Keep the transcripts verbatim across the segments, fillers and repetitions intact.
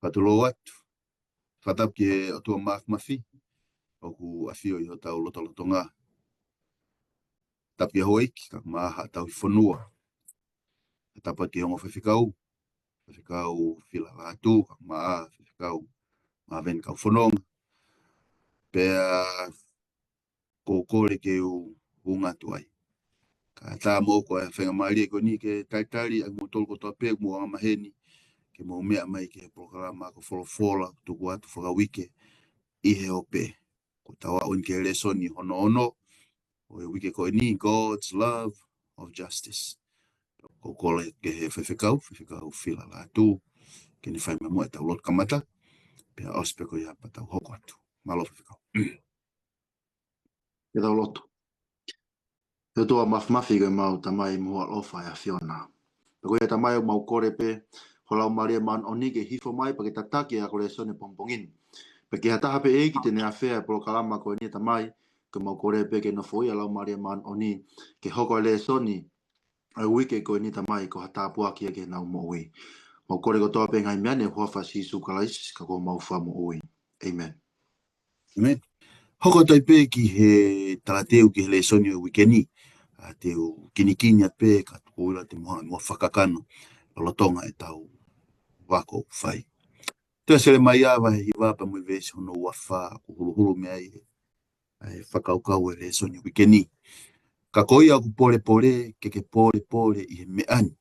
Fakatulou atu. Fakatapu ki he ʻOtua Māfimafi ʻoku ʻafio ʻi hotau lotolotonga. Tapu ki he houʻeiki, kae ʻumaʻā haʻatau ʻi fonua. Fakatapu atu ki he ongo faifekau, Faifekau Fila Lātū, kae ʻumaʻā Faifekau Maveni Kaufononga. Pea ʻoku ou kole ke u hūfanga atu ai. Kae ʻatā moʻoku ʻa e faingamālie ko eni ke talitali ʻa kimoutolu kotoa pē ʻoku mou angamaheni ke mou meʻa mai ki he polokalama ko Folofola Tuku Atu Fakauike ʻi he Ope. Ko ʻetau aʻu eni ki he lēsoni hono ono ʻo e uike ko eni, God's Love of Justice. ʻOku ou kole ki he faifekau, Faifekau Fila Lātū, ke ne fai mai muʻa ʻetau lotu kamata, pea ʻosi pē ko ia pea tau hoko atu. Mālō faifekau. Ke tau lotu. ʻE ʻOtua Māfimafi, ko ʻemau Tamai mo ho ʻaloʻofa ʻa e ʻAfiona. Pea ko ia Tamai ʻoku mau kole pē ho Laumālie Māʻoniʻoni ke hifo mai pea ke tataki ʻa e ako lēsoni pongipongi ni. Pea ki ha taha pē ʻEiki te ne ʻafea e polokalama ko eni Tamai, ʻoku mau kole pē ke nofoʻia ʻa e Laumālie Māʻoniʻoni ke hoko ʻa e lēsoni ʻa e uike ko eni Tamai ko ha tāpuaki ia ki heʻenau moʻui. Mau kole kotoa pē ngaahi meʻa ni ʻi he huafa ʻo Sīsū Kalaisi ko homau Fakamoʻui. ʻĒmeni. ʻĒmeni. Hoko atu ai pē ki he talateu ki he lēsoni ʻo e uike ni. ʻA, te u kinikini atu pē ka tuku ila te mou hanga muʻa ʻo fakakakano lolotonga ʻetau ako ʻoku fai. Tohi ʻa Selemaia vahe hiva pea mo e veesi hono ua fā, ʻoku huluhulu mei ai ʻa e fakakaukau ʻo e lēsoni ʻo e uike ni. Ka ko ia ʻoku polepole, ke ke polepole ʻi he meʻa ni.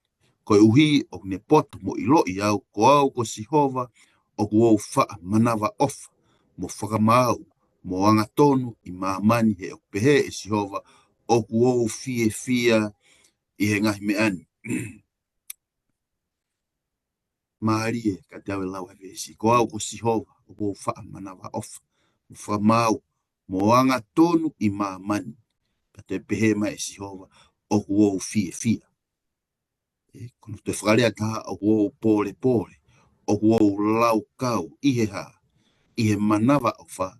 Koeʻuhi ʻoku ne poto mo ʻiloʻi au, ko au ko Sihova, ʻoku ou faʻa manavaʻofa, mo fakamaau, mo angatonu ʻi māmani, he ʻoku pehē ʻe Sihova, ʻoku ou fiefia ʻi he ngaahi meʻa ni. Mālie kiate au e lau ʻa e veesi. Ko au ko Sihova, ʻoku ou faʻa manavaʻofa, mo fakamaau, mo angatonu ʻi māmani. Pea toe pehē mai ʻe Sihova, ʻoku ou fiefia. ʻE, ko hono toe fakalea ʻe taha, ʻoku ou polepole, ʻoku ou laukau ʻi he hā, ʻi he manavaʻofa,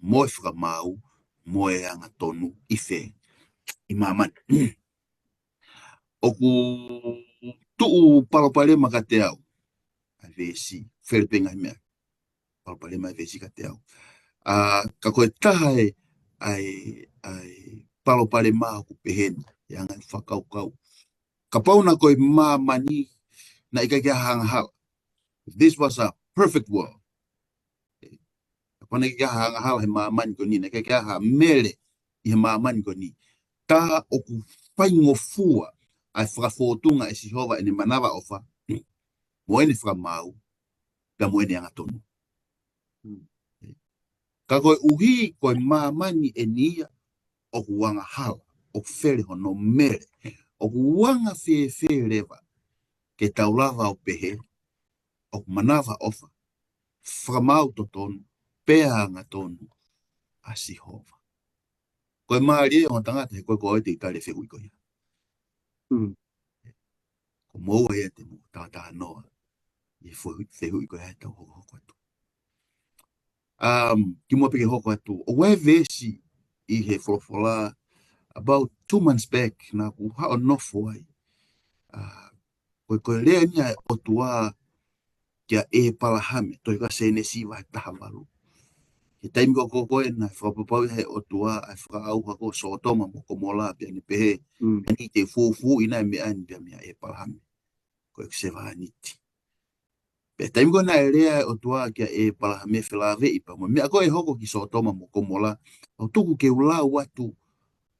mo e fakamaau, mo e angatonu ʻi fē, ʻi māmani. ʻOku tuʻu palopalema kiate au ʻa e veesi, fele pē ngaahi meʻa. Palopalema ʻa e veesi kiate au. ʻA, ka ko e taha ʻe, ʻa e, ʻa e palopalema ʻoku pehē ni, ʻa e anga e fakakaukau. Kapau naʻe ʻikai ko e māmani, naʻe ʻikai ke ʻi ai ha angahala. This was a perfect world. Kapau naʻe ʻikai ke ʻi ai ha angahala he māmani ko eni, naʻe ʻikai ke ʻi ai ha mele ʻi he māmani ko eni. Tā ʻoku faingofua ʻa e fakafōtunga ʻe Sihova ʻene manavaʻofa, mo ʻene fakamaau, pea mo ʻene angatonu. Hmm. Ka koeʻuhi ko e māmani eni ia ʻoku angahala, ʻoku fele hono mele, ʻoku anga fēfē leva ke tau lava ʻo pehē ʻoku manavaʻofa, fakamaau totonu, pea angatonu ʻa Sihova. Ko e mālie ʻo e tangata he ko e ko e te i tali e fehuʻi ko ia. Mm. Ko moua ia te mou tātānoa ʻi he fehuʻi, fehuʻi ko ia ʻe tau hokohoko atu. Um, kimuʻa pē ke hoko atu. ʻOku ʻi ai e veesi ʻi he Folofola about two months back, naʻa ku haʻu ʻo nofo ai. Uh, ko e, ko e lea eni ʻa e ʻOtua kia ʻĒpalahame, tohi ko ia Sēnesi vahe taha valu. He taimi ko ē ko ē naʻe fakapapauʻi ʻe he ʻOtua ʻa e fakaʻauha ko Sōtoma mo Komola pea ne pehē, mm, ʻeni te u fufuuʻi ʻa e meʻa ni pea meia ʻĒpalahame. Ko e sevāniti. Pea taimi ko ē naʻe lea ʻa e ʻOtua kia ʻĒpalahame felāveʻi pea mo e meʻa ko ē ʻe hoko ki Sōtoma mo Komola, ʻoku ou tuku ke u lau atu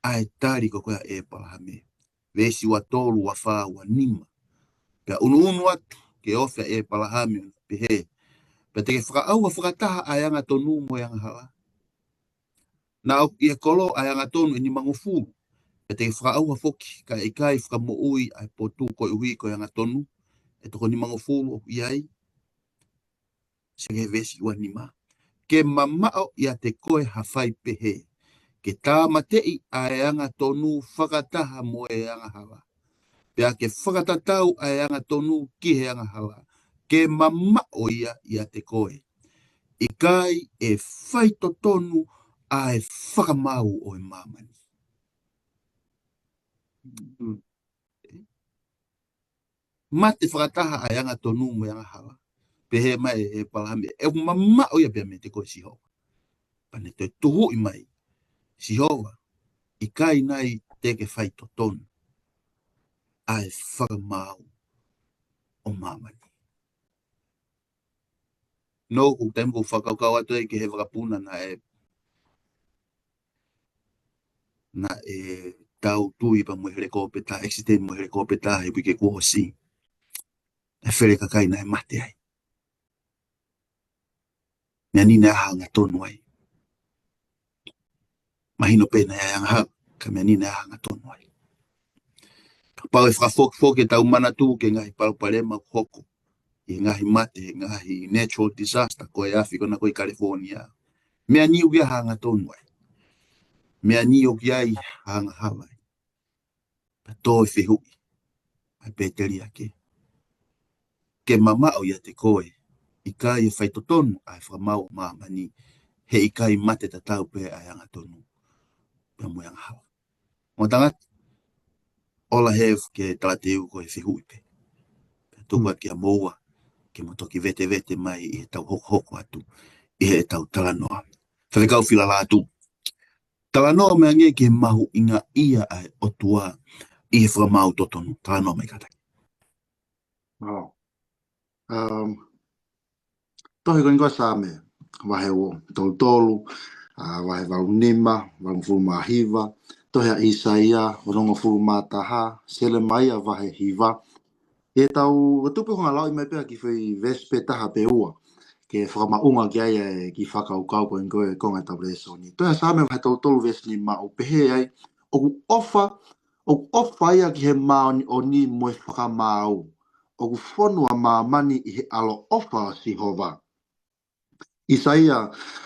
ʻa e tali ko ē ʻa ʻĒpalahame. Veesi ua tolu, ua fā, ua nima. Pea ʻunuʻunu atu ke ofi ʻa ʻĒpalahame ʻo ne pehē, pea te ke fakaʻauha fakataha ʻa e angatonu mo e angahala. Naʻa ʻoku ʻi he kolo ʻa e angatonu ʻe nimangofulu. Pea te ke fakaʻauha foki, kae ʻikai fakamoʻui ʻa e potu koeʻuhi ko e angatonu ʻe toko nimangofulu ʻoku ʻi ai. Sio ki he veesi ua nima. Ke mamaʻo ʻiate koe ha fai pehē. Ke tāmateʻi ʻa e angatonu fakataha mo e angahala. Pea ke fakatatau ʻa e angatonu ki he angahala. Ke mamaʻo ia ʻiate koe. ʻIkai ʻe fai totonu ʻa e fakamaau ʻo e māmani. Mm. Mate fakataha ʻa e angatonu mo e angahala. Pehē mai ʻe ʻĒpalahame, ʻoku mamaʻo ia pea meiate koe Sihova. Pea ne toe tuhuʻi mai, Sihova, ʻikai nai te ke faitotonu ʻa e fakamaau ʻo māmani? No, ko e taimi ʻoku ou fakakaukau atu ai ki he vakapuna naʻe, naʻe tau tui pea mo e helikopeta, accident mo e helikopeta he uike kuo ʻosi. ʻE fele kakai naʻe mate ai. Meʻa ni naʻe hangatonu ai. Mahino pē naʻe ʻi ai e angahala, ka meʻa ni naʻe hangatonu ai. Kapau ʻe fakafokifoki ʻetau manatu ki he ngaahi palopalema ʻoku hoko, ʻi he ngaahi mate, he ngaahi natural disaster, ko e afi ko ena ko ē ʻi California. Meʻa ni ʻoku ʻi ai e hangatonu ai. Meʻa ni ʻoku ʻi ai e angahala ai. Pea toe fehuʻi ʻa e pēteliake, ke mamaʻo ʻiate koe, ʻikai ʻe faitotonu ʻa e fakamaau ʻo māmani, he ʻikai mate tatau pē ʻa e angatonu pea mo e angahala? Mo tangata, ola he ke talateu ko e fehuʻi pē. Pea tuku atu kia moua, ke mo toki vetevete mai ʻi heʻetau hokohoko atu ʻi heʻetau talanoa. Faifekau Fila Lātū, talanoa mai angē ki he mahuʻingaʻia ʻa e ʻOtua ʻi he fakamaau totonu. Talanoa mai kātaki. Mālō. Um, tohi ko eni ko e Saame, vahe ua tolu tolu, ʻa, vahe valu nima, valungofulu mā hiva, tohi ʻa ʻĪsaia, onongofulu mā taha, Selemaia vahe hiva. ʻE tau, ʻe tupu hanga lau mai pē ha kiʻi foʻi veesi pē taha pe ua ke fakamaʻunga ki ai e kiʻi fakakaukau ko eni ko e konga ʻetau lēsoni. Tohi ʻa Saame vahe tolu tolu veesi nima ʻoku pehē ai, ʻoku ʻofa, ʻoku ʻofa ia ki he māʻoniʻoni mo e fakamaau. ʻOku fonu ʻa māmani ʻi he ʻaloʻofa ʻo Sihova. ʻĪsaia,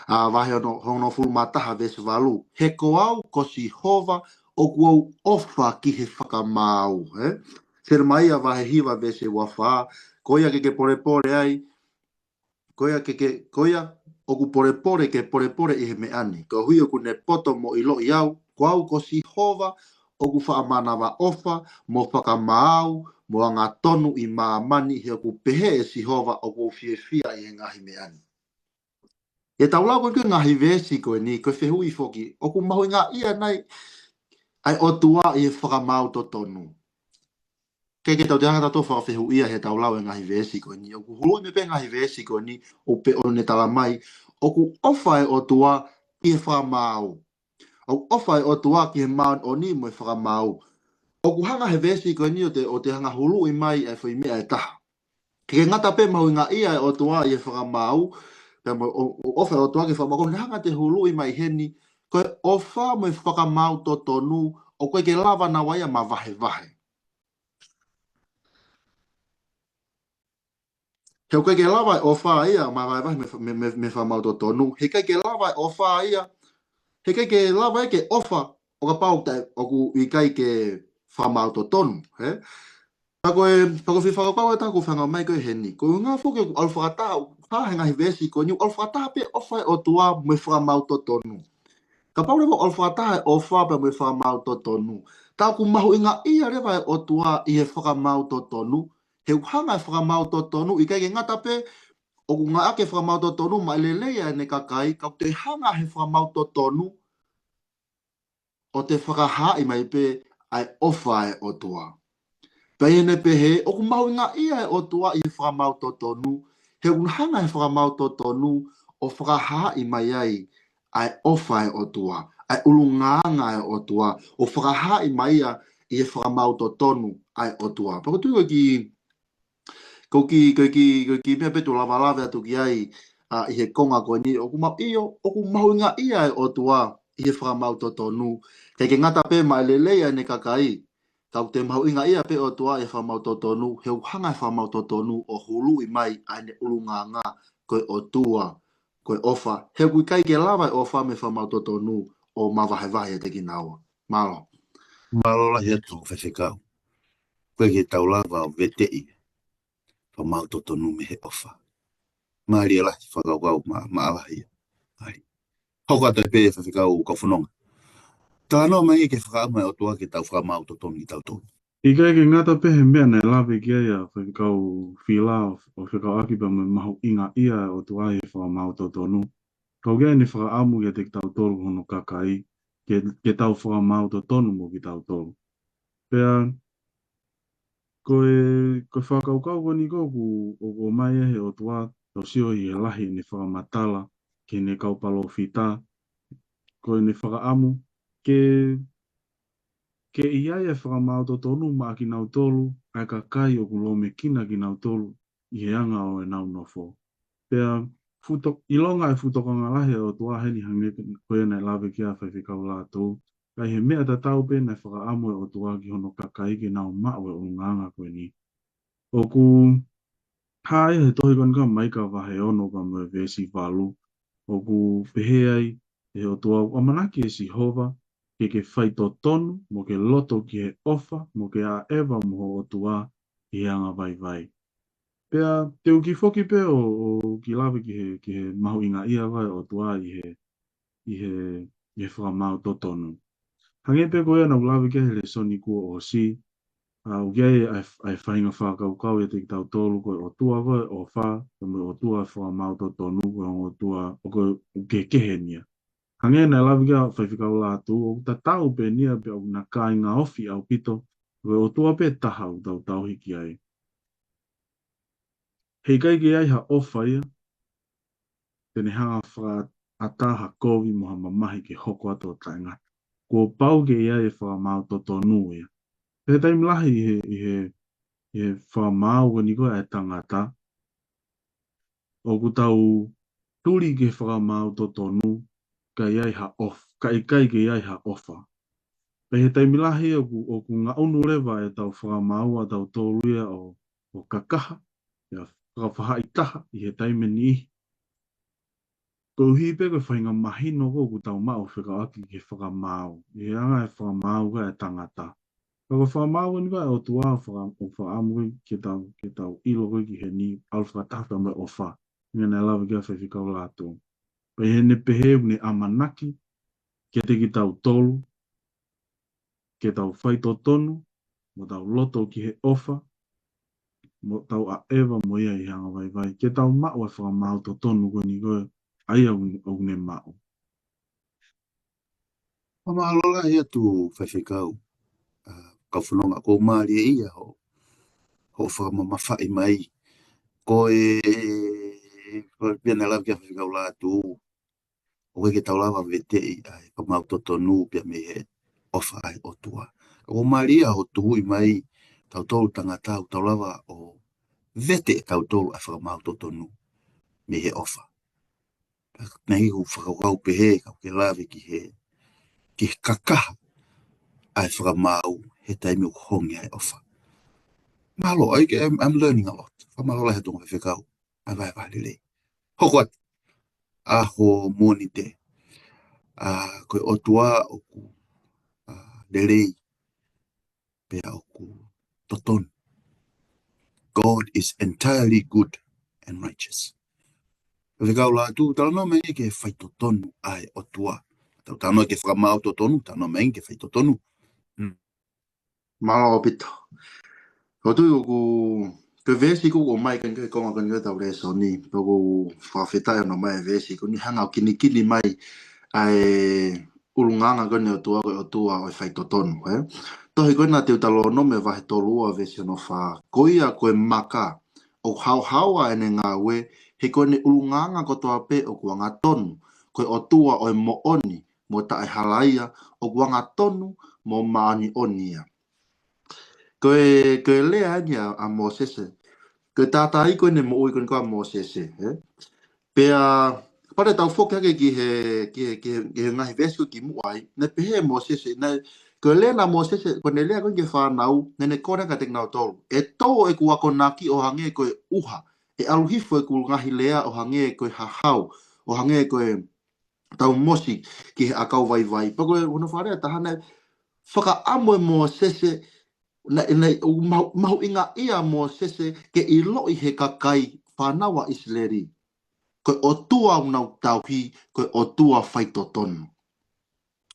ʻa, vahe ono, onongofulu mā taha veesi valu. He ko au ko Sihova ʻoku ou ʻofa ki he fakamaau, ē? Selemaia vahe hiva veesi ua fā. Ko ia ke ke polepole ai, ko ia ke ke, ko ia ʻoku polepole ke polepole ʻi he meʻa ni. Koeʻuhi ʻoku ne poto mo ʻiloʻi au, ko au ko Sihova ʻoku faʻa manavaʻofa mo fakamaau mo angatonu ʻi māmani, he ʻoku pehē ʻe Sihova ʻoku ou fiefia ʻi he ngaahi meʻa ni. ʻE tau lau ko eni ko e ngaahi veesi ko eni, ko e fehuʻi foki, ʻoku mahuʻingaʻia nai ʻa e ʻOtua ʻi he fakamaau totonu? Ke, ke tau te hanga tautolu fakafehuʻia he tau lau e ngaahi veesi ko eni. ʻOku huluʻi mai pē ngaahi veesi ko eni, ʻo pehē ʻoku ne tala mai, ʻoku ʻofa e ʻOtua ʻi he fakamaau. ʻOku ʻofa e ʻOtua ki he māʻoniʻoni mo e fakamaau. ʻOku hanga he veesi ko eni ʻo te, ʻo te hanga huluʻi mai e foʻi meʻa ʻe taha. Ke ngata pē mahuʻingaʻia e ʻOtua ʻi he fakamaau, pea mo, ʻo, ʻo ʻofa e ʻOtua ki he fakamaau, ko ʻene hanga te huluʻi mai heni, ko e ʻofa mo e fakamaau totonu, ʻoku ʻikai ke lava naua ia mavahevahe. He ʻoku ʻikai ke lava e ʻofa ia mavahevahe mei he, mei he, mei he fakamaau totonu. He ʻikai ke lava e ʻofa ia. He ʻikai ke lava ia ke ʻofa ʻo kapau ʻoku taʻe, ʻoku ʻikai ke fakamaau totonu, ē? Pea ko e, pea ko e foʻi fakakaukau ʻe taha ʻoku ou feinga mai ko ē heni. Ko e ʻuhinga foki ʻoku ʻalu fakataha, ʻoku hā he ngaahi veesi ko eni, ʻoku ʻalu fakataha pē ʻofa e ʻOtua mo e fakamaau totonu. Kapau leva ʻoku ʻalu fakataha e ʻofa pea mo e fakamaau totonu, tā ʻoku mahuʻingaʻia leva e ʻOtua ʻi he fakamaau totonu, he ʻoku hanga e fakamaau totonu, ʻikai ke ngata pē ʻoku ngāueʻaki e fakamaau totonu maʻa e lelei ʻa ʻene kakai, ka ʻoku toe hanga he fakamaau totonu ʻo toe fakahaaʻi mai pē ʻa e ʻofa e ʻOtua. Pea ʻi heʻene pehē, ʻoku mahuʻingaʻia e ʻOtua ʻi he fakamaau totonu, he ʻoku hanga he fakamaau totonu ʻo fakahaaʻi mai ai ʻa e ʻofa e ʻOtua, ʻa e ʻulungaanga e ʻOtua, ʻo fakahaaʻi mai ia ʻi he fakamaau totonu ʻa e ʻOtua. Pea ko e tui ko e kiʻi, ko e kiʻi, ko e kiʻi, ko e kiʻi meʻa pē te u lavalava atu ki ai, ʻa, ʻi he konga ko eni, ʻoku ma-, ʻio, ʻoku mahuʻingaʻia e ʻOtua ʻi he fakamaau totonu, ʻikai ke ngata pē maʻa e lelei ʻa ʻene kakai, ka ʻoku toe mahuʻingaʻia pē ʻOtua ʻi he fakamaau totonu, he ʻoku hanga he fakamaau totonu ʻo huluʻi mai ʻa ʻene ʻulungaanga, ko e ʻOtua, ko e ʻofa, he ʻoku ʻikai ke lava e ʻofa mei he fakamaau totonu ʻo mavahevahe ʻiate kinaua. Mālō. Mālō lahi atu faifekau. Ko e ke tau lava ʻo veteʻi fakamaau totonu mei he ʻofa. Mālie lahi fakakaukau ma-, maʻalahi. Mālie. Hoko atu pē faifekau kau fononga. Talanoa mai ki he fakaʻamu e ʻOtua ke tau fakamaau totonu kitautolu. ʻIkai ke ngata pē he meʻa naʻe lave ki ai ʻa Faifekau Fila ʻo, ʻo fekauʻaki pea mo e mahuʻingaʻia ʻo e ʻOtua ʻi he fakamaau totonu. Ka ʻoku ʻi ai ʻene fakaʻamu kiate kitautolu hono kakai, ke, ke tau fakamaau totonu mo kitautolu. Pea, ko e, ko e fakakaukau ko eni ko ʻoku, ʻoku ʻomai ʻe he ʻOtua, tau sio ʻi he lahi ʻene fakamatala, ki heʻene kau palōfita, ko ʻene fakaʻamu, ke, ke ʻi ai e fakamaau totonu maʻa kinautolu, ʻa e kakai ʻoku lōmekina kinautolu, ʻi he anga ʻo ʻenau nofo. Pea futo-, ʻilonga e fuʻu tokanga lahi ʻa e ʻOtua heni hangē ko ia naʻe lave ki ai ʻa Faifekau Lātū. Ka ʻi he meʻa tatau pē naʻe fakaʻamu e ʻOtua ki hono kakai ke nau maʻu e ʻulungaanga ko eni. ʻOku hā ia he tohi ko eni ko Maika vahe ono pea mo e veesi valu. ʻOku pehē ai ʻe he ʻOtua ʻoku ʻamanaki ʻe Sihova, ke ke faitotonu, mo ke loto ki he ʻofa, mo ke ʻaʻeva mo ho ʻOtua ʻi he anga vaivai. Pea te u kiʻi foki pē ʻo, ʻo kiʻi lave ki he, ki he mahuʻingaʻia ʻa e ʻOtua ʻi he, ʻi he, ʻi he fakamaau totonu. Hangē pē ko ia naʻa ku lave ki ai he lēsoni kuo ʻosi, ʻa, ʻoku ʻi ai ʻa e, ʻa e faʻahinga fakakaukau ʻiate kitautolu ko e ʻOtua ko e ʻofa, pea mo e ʻOtua fakamaau totonu, ko e ʻOtua ʻoku kehekehe eni ia. Hangē naʻe lave ki ai ʻa Faifekau Lātū, ʻoku tatau pē eni ia pea ʻoku na kāinga ofi ʻaupito, ko e ʻOtua pē taha ʻoku tau tauhi ki ai. Heʻikai ke ʻi ai ha ʻofa ia, te ne hanga fakaʻatā ha kovi mo ha mamahi ke hoko atu ʻo taʻengata. Kuo pau ke ʻi ai e fakamaau totonu ia. He taimi lahi ʻi he, ʻi he, ʻi he fakamaau ko eni ko e tangata, ʻoku tau tuli ki he fakamaau totonu, ka ʻi ai ha ʻof-, ka ʻikai ke ʻi ai ha ʻofa. Pea ʻi he taimi lahi ʻoku, ʻoku ngaʻunu leva ʻetau fakamaau ʻatautolu ia ʻo, ʻo kakaha, ʻi he fakafaʻahitaha ʻi he taimi ʻe niʻihi. Koeʻuhi pē ko e faʻahinga mahino ko ē ʻoku tau maʻu fekauʻaki ki he fakamaau. ʻI he anga e fakamaau ko e tangata. Ka ko e fakamaau ko eni ko e ʻOtua ʻoku faka-, ʻoku fakaʻamu ko ē ke tau, ke tau ʻilo ko ē ki heni, ʻalu fakataha pea mo e ʻofa. Hangē naʻe lave ki ai ʻa Faifekau Lātū. Pea ʻi heʻene pehē ʻoku ne ʻamanaki, kiate kitautolu, ke tau faitotonu, mo tau loto ki he ʻofa, mo tau ʻaʻeva mo ia ʻi he anga vaivai, ke tau maʻu e fakamaau totonu ko eni ko ē, ʻa ia ʻoku, ʻoku ne maʻu. Fakamālō lahi atu Faifekau, ʻa, kau fononga, ʻoku mālie ia hoʻo, hoʻo fakamamafaʻi mai. Ko e, ko e pea naʻe lave ki ai ʻa Faifekau Lātū, ʻoku ʻikai ke tau lava veteʻi ʻa e fakamaau totonu pea mei he ʻofa ʻa e ʻOtua. Ka ʻoku mālie ia hoʻo tuhuʻi mai, tautolu tangata ʻoku tau lava ʻo vete ʻe tautolu ʻa e fakamaau totonu mei he ʻofa. Naʻe ʻi ai hoʻo fakakaukau pehē, ka ke lave ki he, ki he kakaha ʻa e fakamaau he taimi ʻoku honge ai e ʻofa. Mālō, I, I'm, I'm learning a lot. Fakamālō lahi atu Faifekau. ʻA e vahevahe lelei. Hoko atu. ʻAho Mōnite. ʻA, ko e ʻOtua ʻoku, ʻa, lelei. Pea ʻoku totonu. God is entirely good and righteous. Faifekau Lātū, talanoa mai ki he faitotonu ʻa e ʻOtua. Tau talanoa ki he fakamaau totonu, talanoa mai ki he faitotonu. Mm. Mālō ʻaupito. ʻOku ou tui ʻoku, ko e veesi ʻoku ʻomai ko eni ki he konga ko eni ʻetau lēsoni, pea ʻoku ou fakafetaʻi hono ʻomai e veesi ko eni hanga ʻo kinikini mai ʻa e ʻulungaanga ko eni ʻo e ʻOtua, ko e ʻOtua ʻo e faitotonu, ē? Tohi ko ena Teutalōnome vahe tolu ua veesi hono fā. Ko ia ko e maka, ʻoku haohaoa ʻene ngāue, he ko ʻene ʻulungaanga kotoa pē ʻoku angatonu, ko e ʻOtua ʻo e moʻoni, mo taʻehalaia, ʻoku angatonu, mo māʻoniʻoni ia. Ko e, ko e lea eni ʻa, ʻa Mōsese. Ko e tātāʻi ko eni moʻui ko eni ko ē ʻa Mōsese, ē? Pea, pea te tau foki hake ki he, ki he, ki he, ki he ngaahi veesi ko ē kimuʻa ai, naʻe pehē ʻe Mōsese, naʻe, ko e lea ʻa Mōsese, ko ʻene lea ko ē ki he fānau, naʻa ne kole kiate kinautolu. ʻE tō ʻeku akonaki ʻo hangē ko e ʻuha, ʻe ʻalu hifo ʻeku ngaahi lea ʻo hangē ko e hahau, ʻo hangē ko e tau mosi ki he ʻakau vaivai. Pea ko e hono fakalea ʻe taha naʻe fakaʻamu ʻe Mōsese, naʻe, naʻe, ʻoku mahu-, mahuʻingaʻia ʻa Mōsese ke ʻiloʻi ʻe he kakai fānau ʻa ʻIsileli. Ko e ʻOtua ʻoku nau tauhi, ko e ʻOtua faitotonu.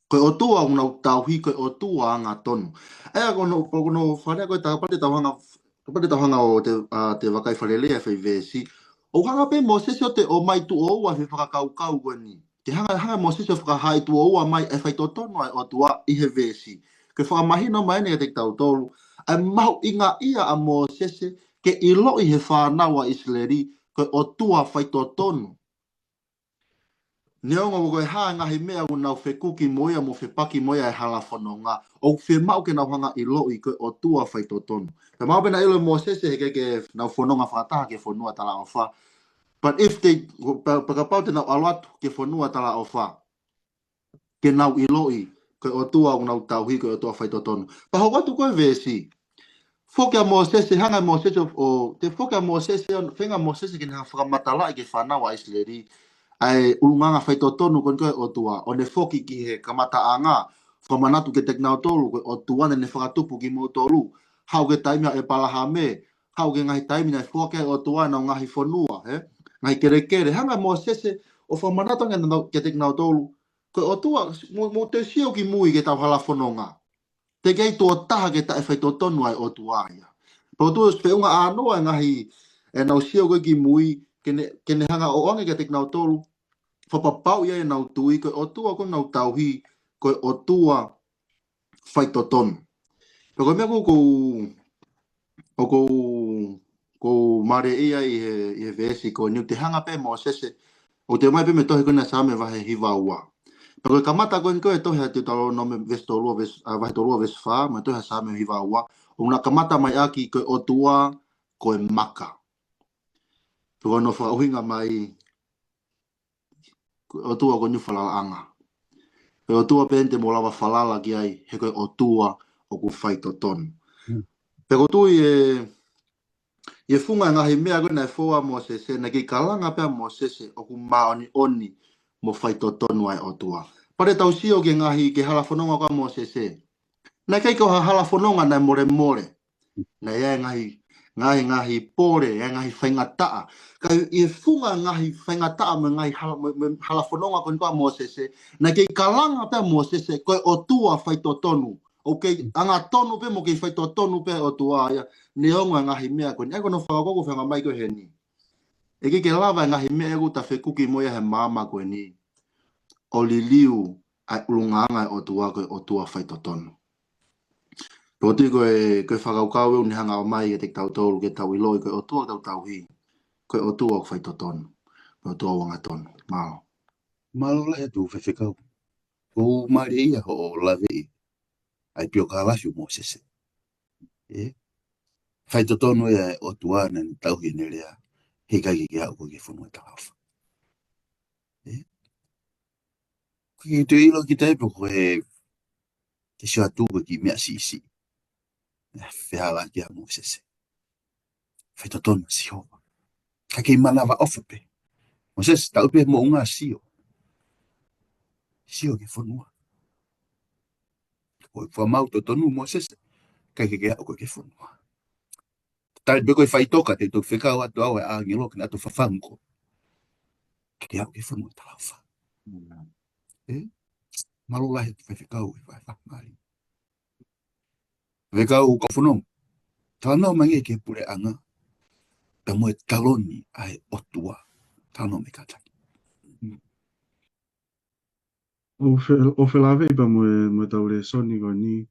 Ko e ʻOtua ʻoku nau tauhi, ko e ʻOtua angatonu. ʻA ia ko hono, ko hono fakalea ko e tā, kapau te tau hanga, kapau te tau hanga ʻo te, ʻa, te vakai fakalelei ʻa e foʻi veesi. ʻOku hanga pē Mōsese ʻo te ʻomai tuʻo ua he fakakaukau ko eni. Ke hanga, hanga Mōsese ʻo fakahaaʻi tuʻo ua mai e faitotonu ʻa e ʻOtua ʻi he veesi. Ke fakamahino mai eni kiate kitautolu ʻa e mahuʻingaʻia ʻa Mōsese ke ʻiloʻi he fānau ʻa ʻIsileli ko e ʻOtua faitotonu. Neongo ko e hā e ngaahi meʻa ʻoku nau fekuki mo ia mo fepaki mo ia he hala fononga, ʻoku fiemaʻu ke nau hanga ʻiloʻi ko e ʻOtua faitotonu. Pea maʻu pē naʻe ʻilo ʻe Mōsese he ʻikai ke nau fononga fakataha ki he fonua talaʻofa. But if they, pea, pea kapau te nau ʻalu atu ki he fonua talaʻofa, ke nau ʻiloʻi ko e ʻOtua ʻoku nau tauhi ko e ʻOtua faitotonu. Pea hoko atu ko e veesi. Foki ʻa Mōsese, hanga ʻe Mōsese ʻo, ʻo, te foki ʻa Mōsese, ʻo feinga Mōsese ke ne hanga fakamatalaʻi ki he fānau ʻa ʻIsileli ʻa e ʻulungaanga faitotonu ko eni ko e ʻOtua, ʻo ne foki ki he kamataʻanga, fakamanatu kiate kinautolu ko e ʻOtua naʻa ne fakatupu kimoutolu, haʻu ki he taimi ʻa ʻEpalahame, haʻu ki he ngaahi taimi naʻe foaki ai ʻe he ʻOtua ʻenau ngaahi fonua, ē? Ngaahi kelekele, hanga ʻe Mōsese ʻo fakamanatu ange naʻa, kiate kinautolu, ko e ʻOtua, mou, mou toe sio ki mui ki heʻetau hala fononga. Teʻeki ai tuʻo taha ke taʻefaitotonu ʻa e ʻOtua ia. Pea ʻoku tuʻu ʻosi feʻunga ʻānoa e ngaahi, ʻenau sio ko ē ki mui, ke ne, ke ne hanga ʻo ʻoange kiate kinautolu, fakapapauʻi ai ʻenau tui, ko e ʻOtua ʻoku nau tauhi, ko e ʻOtua faitotonu. Pea ko e meʻa ʻoku ou, ʻoku ou, ʻoku ou mālieʻia ai ʻi he, ʻi he veesi ko eni ʻoku te hanga pē Mōsese, ʻoku te ʻomai pē mei he tohi ko eni ʻa Saame vahe hiva ua. Pea ko e kamata ko eni ko e tohi ʻa Teutalōnome veesi tolu ua, veesi, ʻa, vahe tolu ua veesi fā, mo e tohi ʻa Saame hiva ua, ʻoku na kamata mai ʻaki ko e ʻOtua ko e maka. Pea ko hono fakaʻuhinga mai, ko e ʻOtua ko e ʻOtua falalaʻanga. Ko e ʻOtua pē eni te mou lava falala ki ai, he ko e ʻOtua ʻoku faitotonu. Hmm. Pea ʻoku ou tui ʻe, ʻi he funga e ngaahi meʻa ko ē naʻe fou ʻa Mōsese, naʻe kei kalanga pē ʻa Mōsese ʻoku māʻoniʻoni mo faitotonu ʻa e ʻOtua. Pea te tau sio ki he ngaahi, ki he hala fononga ko ē ʻa Mōsese. Naʻe ʻikai ko ha hala fononga naʻe molemole. Naʻe ʻi ai e ngaahi, ngaahi, ngaahi pole, ʻi ai e ngaahi faingataʻa. Ka ʻi he funga e ngaahi faingataʻa mo e ngaahi hala, mo, mo e hala fononga ko eni ko ē ʻa Mōsese, naʻe kei kalanga pē ʻa Mōsese, ko e ʻOtua faitotonu. ʻOku kei angatonu pē mo kei faitotonu pē ʻa e ʻOtua ia, neongo e ngaahi meʻa ko eni. ʻA ia ko hono fakaʻofoʻofa ʻoku feinga mai ko ē heni. ʻE ʻikai ke lava e ngaahi meʻa ʻoku ta fekuki mo ia he māmani ko eni ʻo liliu ʻa e ʻulungaanga ʻo e ʻOtua ko e ʻOtua faitotonu. Pea ʻoku ou tui ko e, ko e fakakaukau ʻeni ʻoku ne hanga ʻo ʻomai kiate kitautolu ke tau ʻiloʻi ko e ʻOtua ʻoku tau tauhi, ko e ʻOtua ʻoku faitotonu, ko e ʻOtua ʻoku angatonu. Mālō. Mālō lahi atu Faifekau. ʻOku ou mālieʻia hoʻo laveʻi ʻa e piokalafi ʻo Mōsese. ʻE? Faitotonu ia ʻa e ʻOtua naʻa ne tauhi ʻene lea, he ʻikai ke ke aʻu koe ki he fonua talaʻofa. ʻE? Ko e kiʻi toe ʻilo kita ʻe pē ko e ke sio atu ko e kiʻi meʻa siʻisiʻi. ʻE, fehālaaki ʻa Mōsese. Faitotonu ʻa Sihova. Ka kei manavaʻofa pē. Mōsese, tau pē moʻunga sio. Sio ki he fonua. Ko e fakamaau totonu Mōsese. ʻIkai ke ke aʻu koe ki he fonua. Tali pē ko e faʻitoka te u toki fekau atu au e ʻāngelo ke na ʻoatu fafangu koe. Ke ke aʻu ki he fonua talaʻofa. Mm. ʻE? Mālō lahi Faifekau e fai fakamālie. Faifekau Kafonom. Talanoa mai angē ki he puleʻanga. Pea mo e taloni ʻa e ʻOtua. Talanoa mai kātaki. ʻO fe-, ʻo felāveʻi pea mo e, mo ʻetau lēsoni ko eni,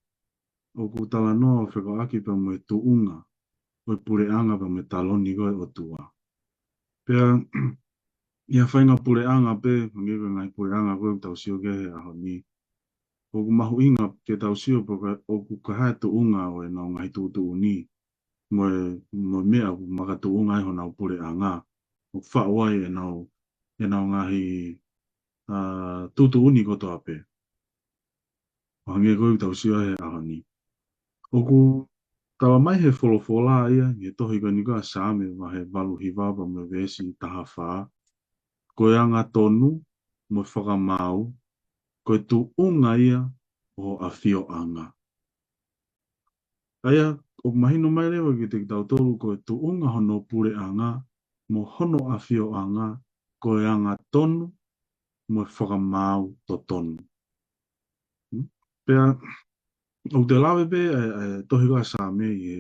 ʻoku talanoa ʻo fekauʻaki pea mo e tuʻunga ʻo e puleʻanga pea mo e taloni ko ē ʻo e ʻOtua. Pea, ʻi ha faʻahinga puleʻanga pē, hangē ko e ngaahi puleʻanga ko ē ʻoku tau sio ki ai he ʻaho ni. ʻOku mahuʻinga ke tau sio pe ko e, ʻoku ko e hā e tuʻunga ʻo ʻenau ngaahi tuʻutuʻuni. Mo e, mo e meʻa ʻoku makatuʻunga ai honau puleʻanga. ʻOku faʻu ai ʻenau, ʻenau ngaahi, ʻa, tuʻutuʻuni kotoa pē. ʻO hangē ko ē ʻoku tau sio ai he ʻaho ni. ʻOku talamai he folofola ia, he tohi ko eni ko ē ʻa Saame vahe valu hiva pea mo e veesi taha fā. Ko e angatonu, mo e fakamaau, ko e tuʻunga ia ʻo e ʻafioʻanga. ʻA ia, ʻoku mahino mai leva kiate kitautolu ko e tuʻunga hono puleʻanga, mo hono ʻafioʻanga, ko e angatonu, mo e fakamaau totonu. Pea ʻoku te lave pē ʻa e, ʻa e tohi ko ia Saame ʻi he,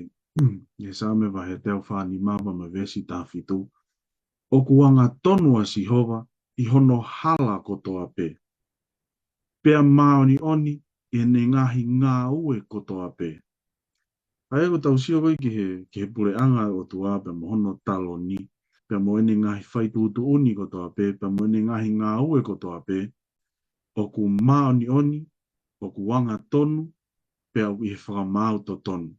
ʻi he Saame vahe teau fā nima pea mo e veesi taha fitu. ʻOku angatonu ʻa Sihova ʻi hono hala kotoa pē, pea māʻoniʻoni ʻi heʻene ngaahi ngāue kotoa pē. ʻA ia ʻoku tau sio ko ē ki he, ki he puleʻanga ʻo e ʻOtua pea mo hono taloni, pea mo ʻene ngaahi fai tuʻutuʻuni kotoa pē, pea mo ʻene ngaahi ngāue kotoa pē, ʻoku māʻoniʻoni, ʻoku angatonu, pea ʻoku ʻi he fakamaau totonu.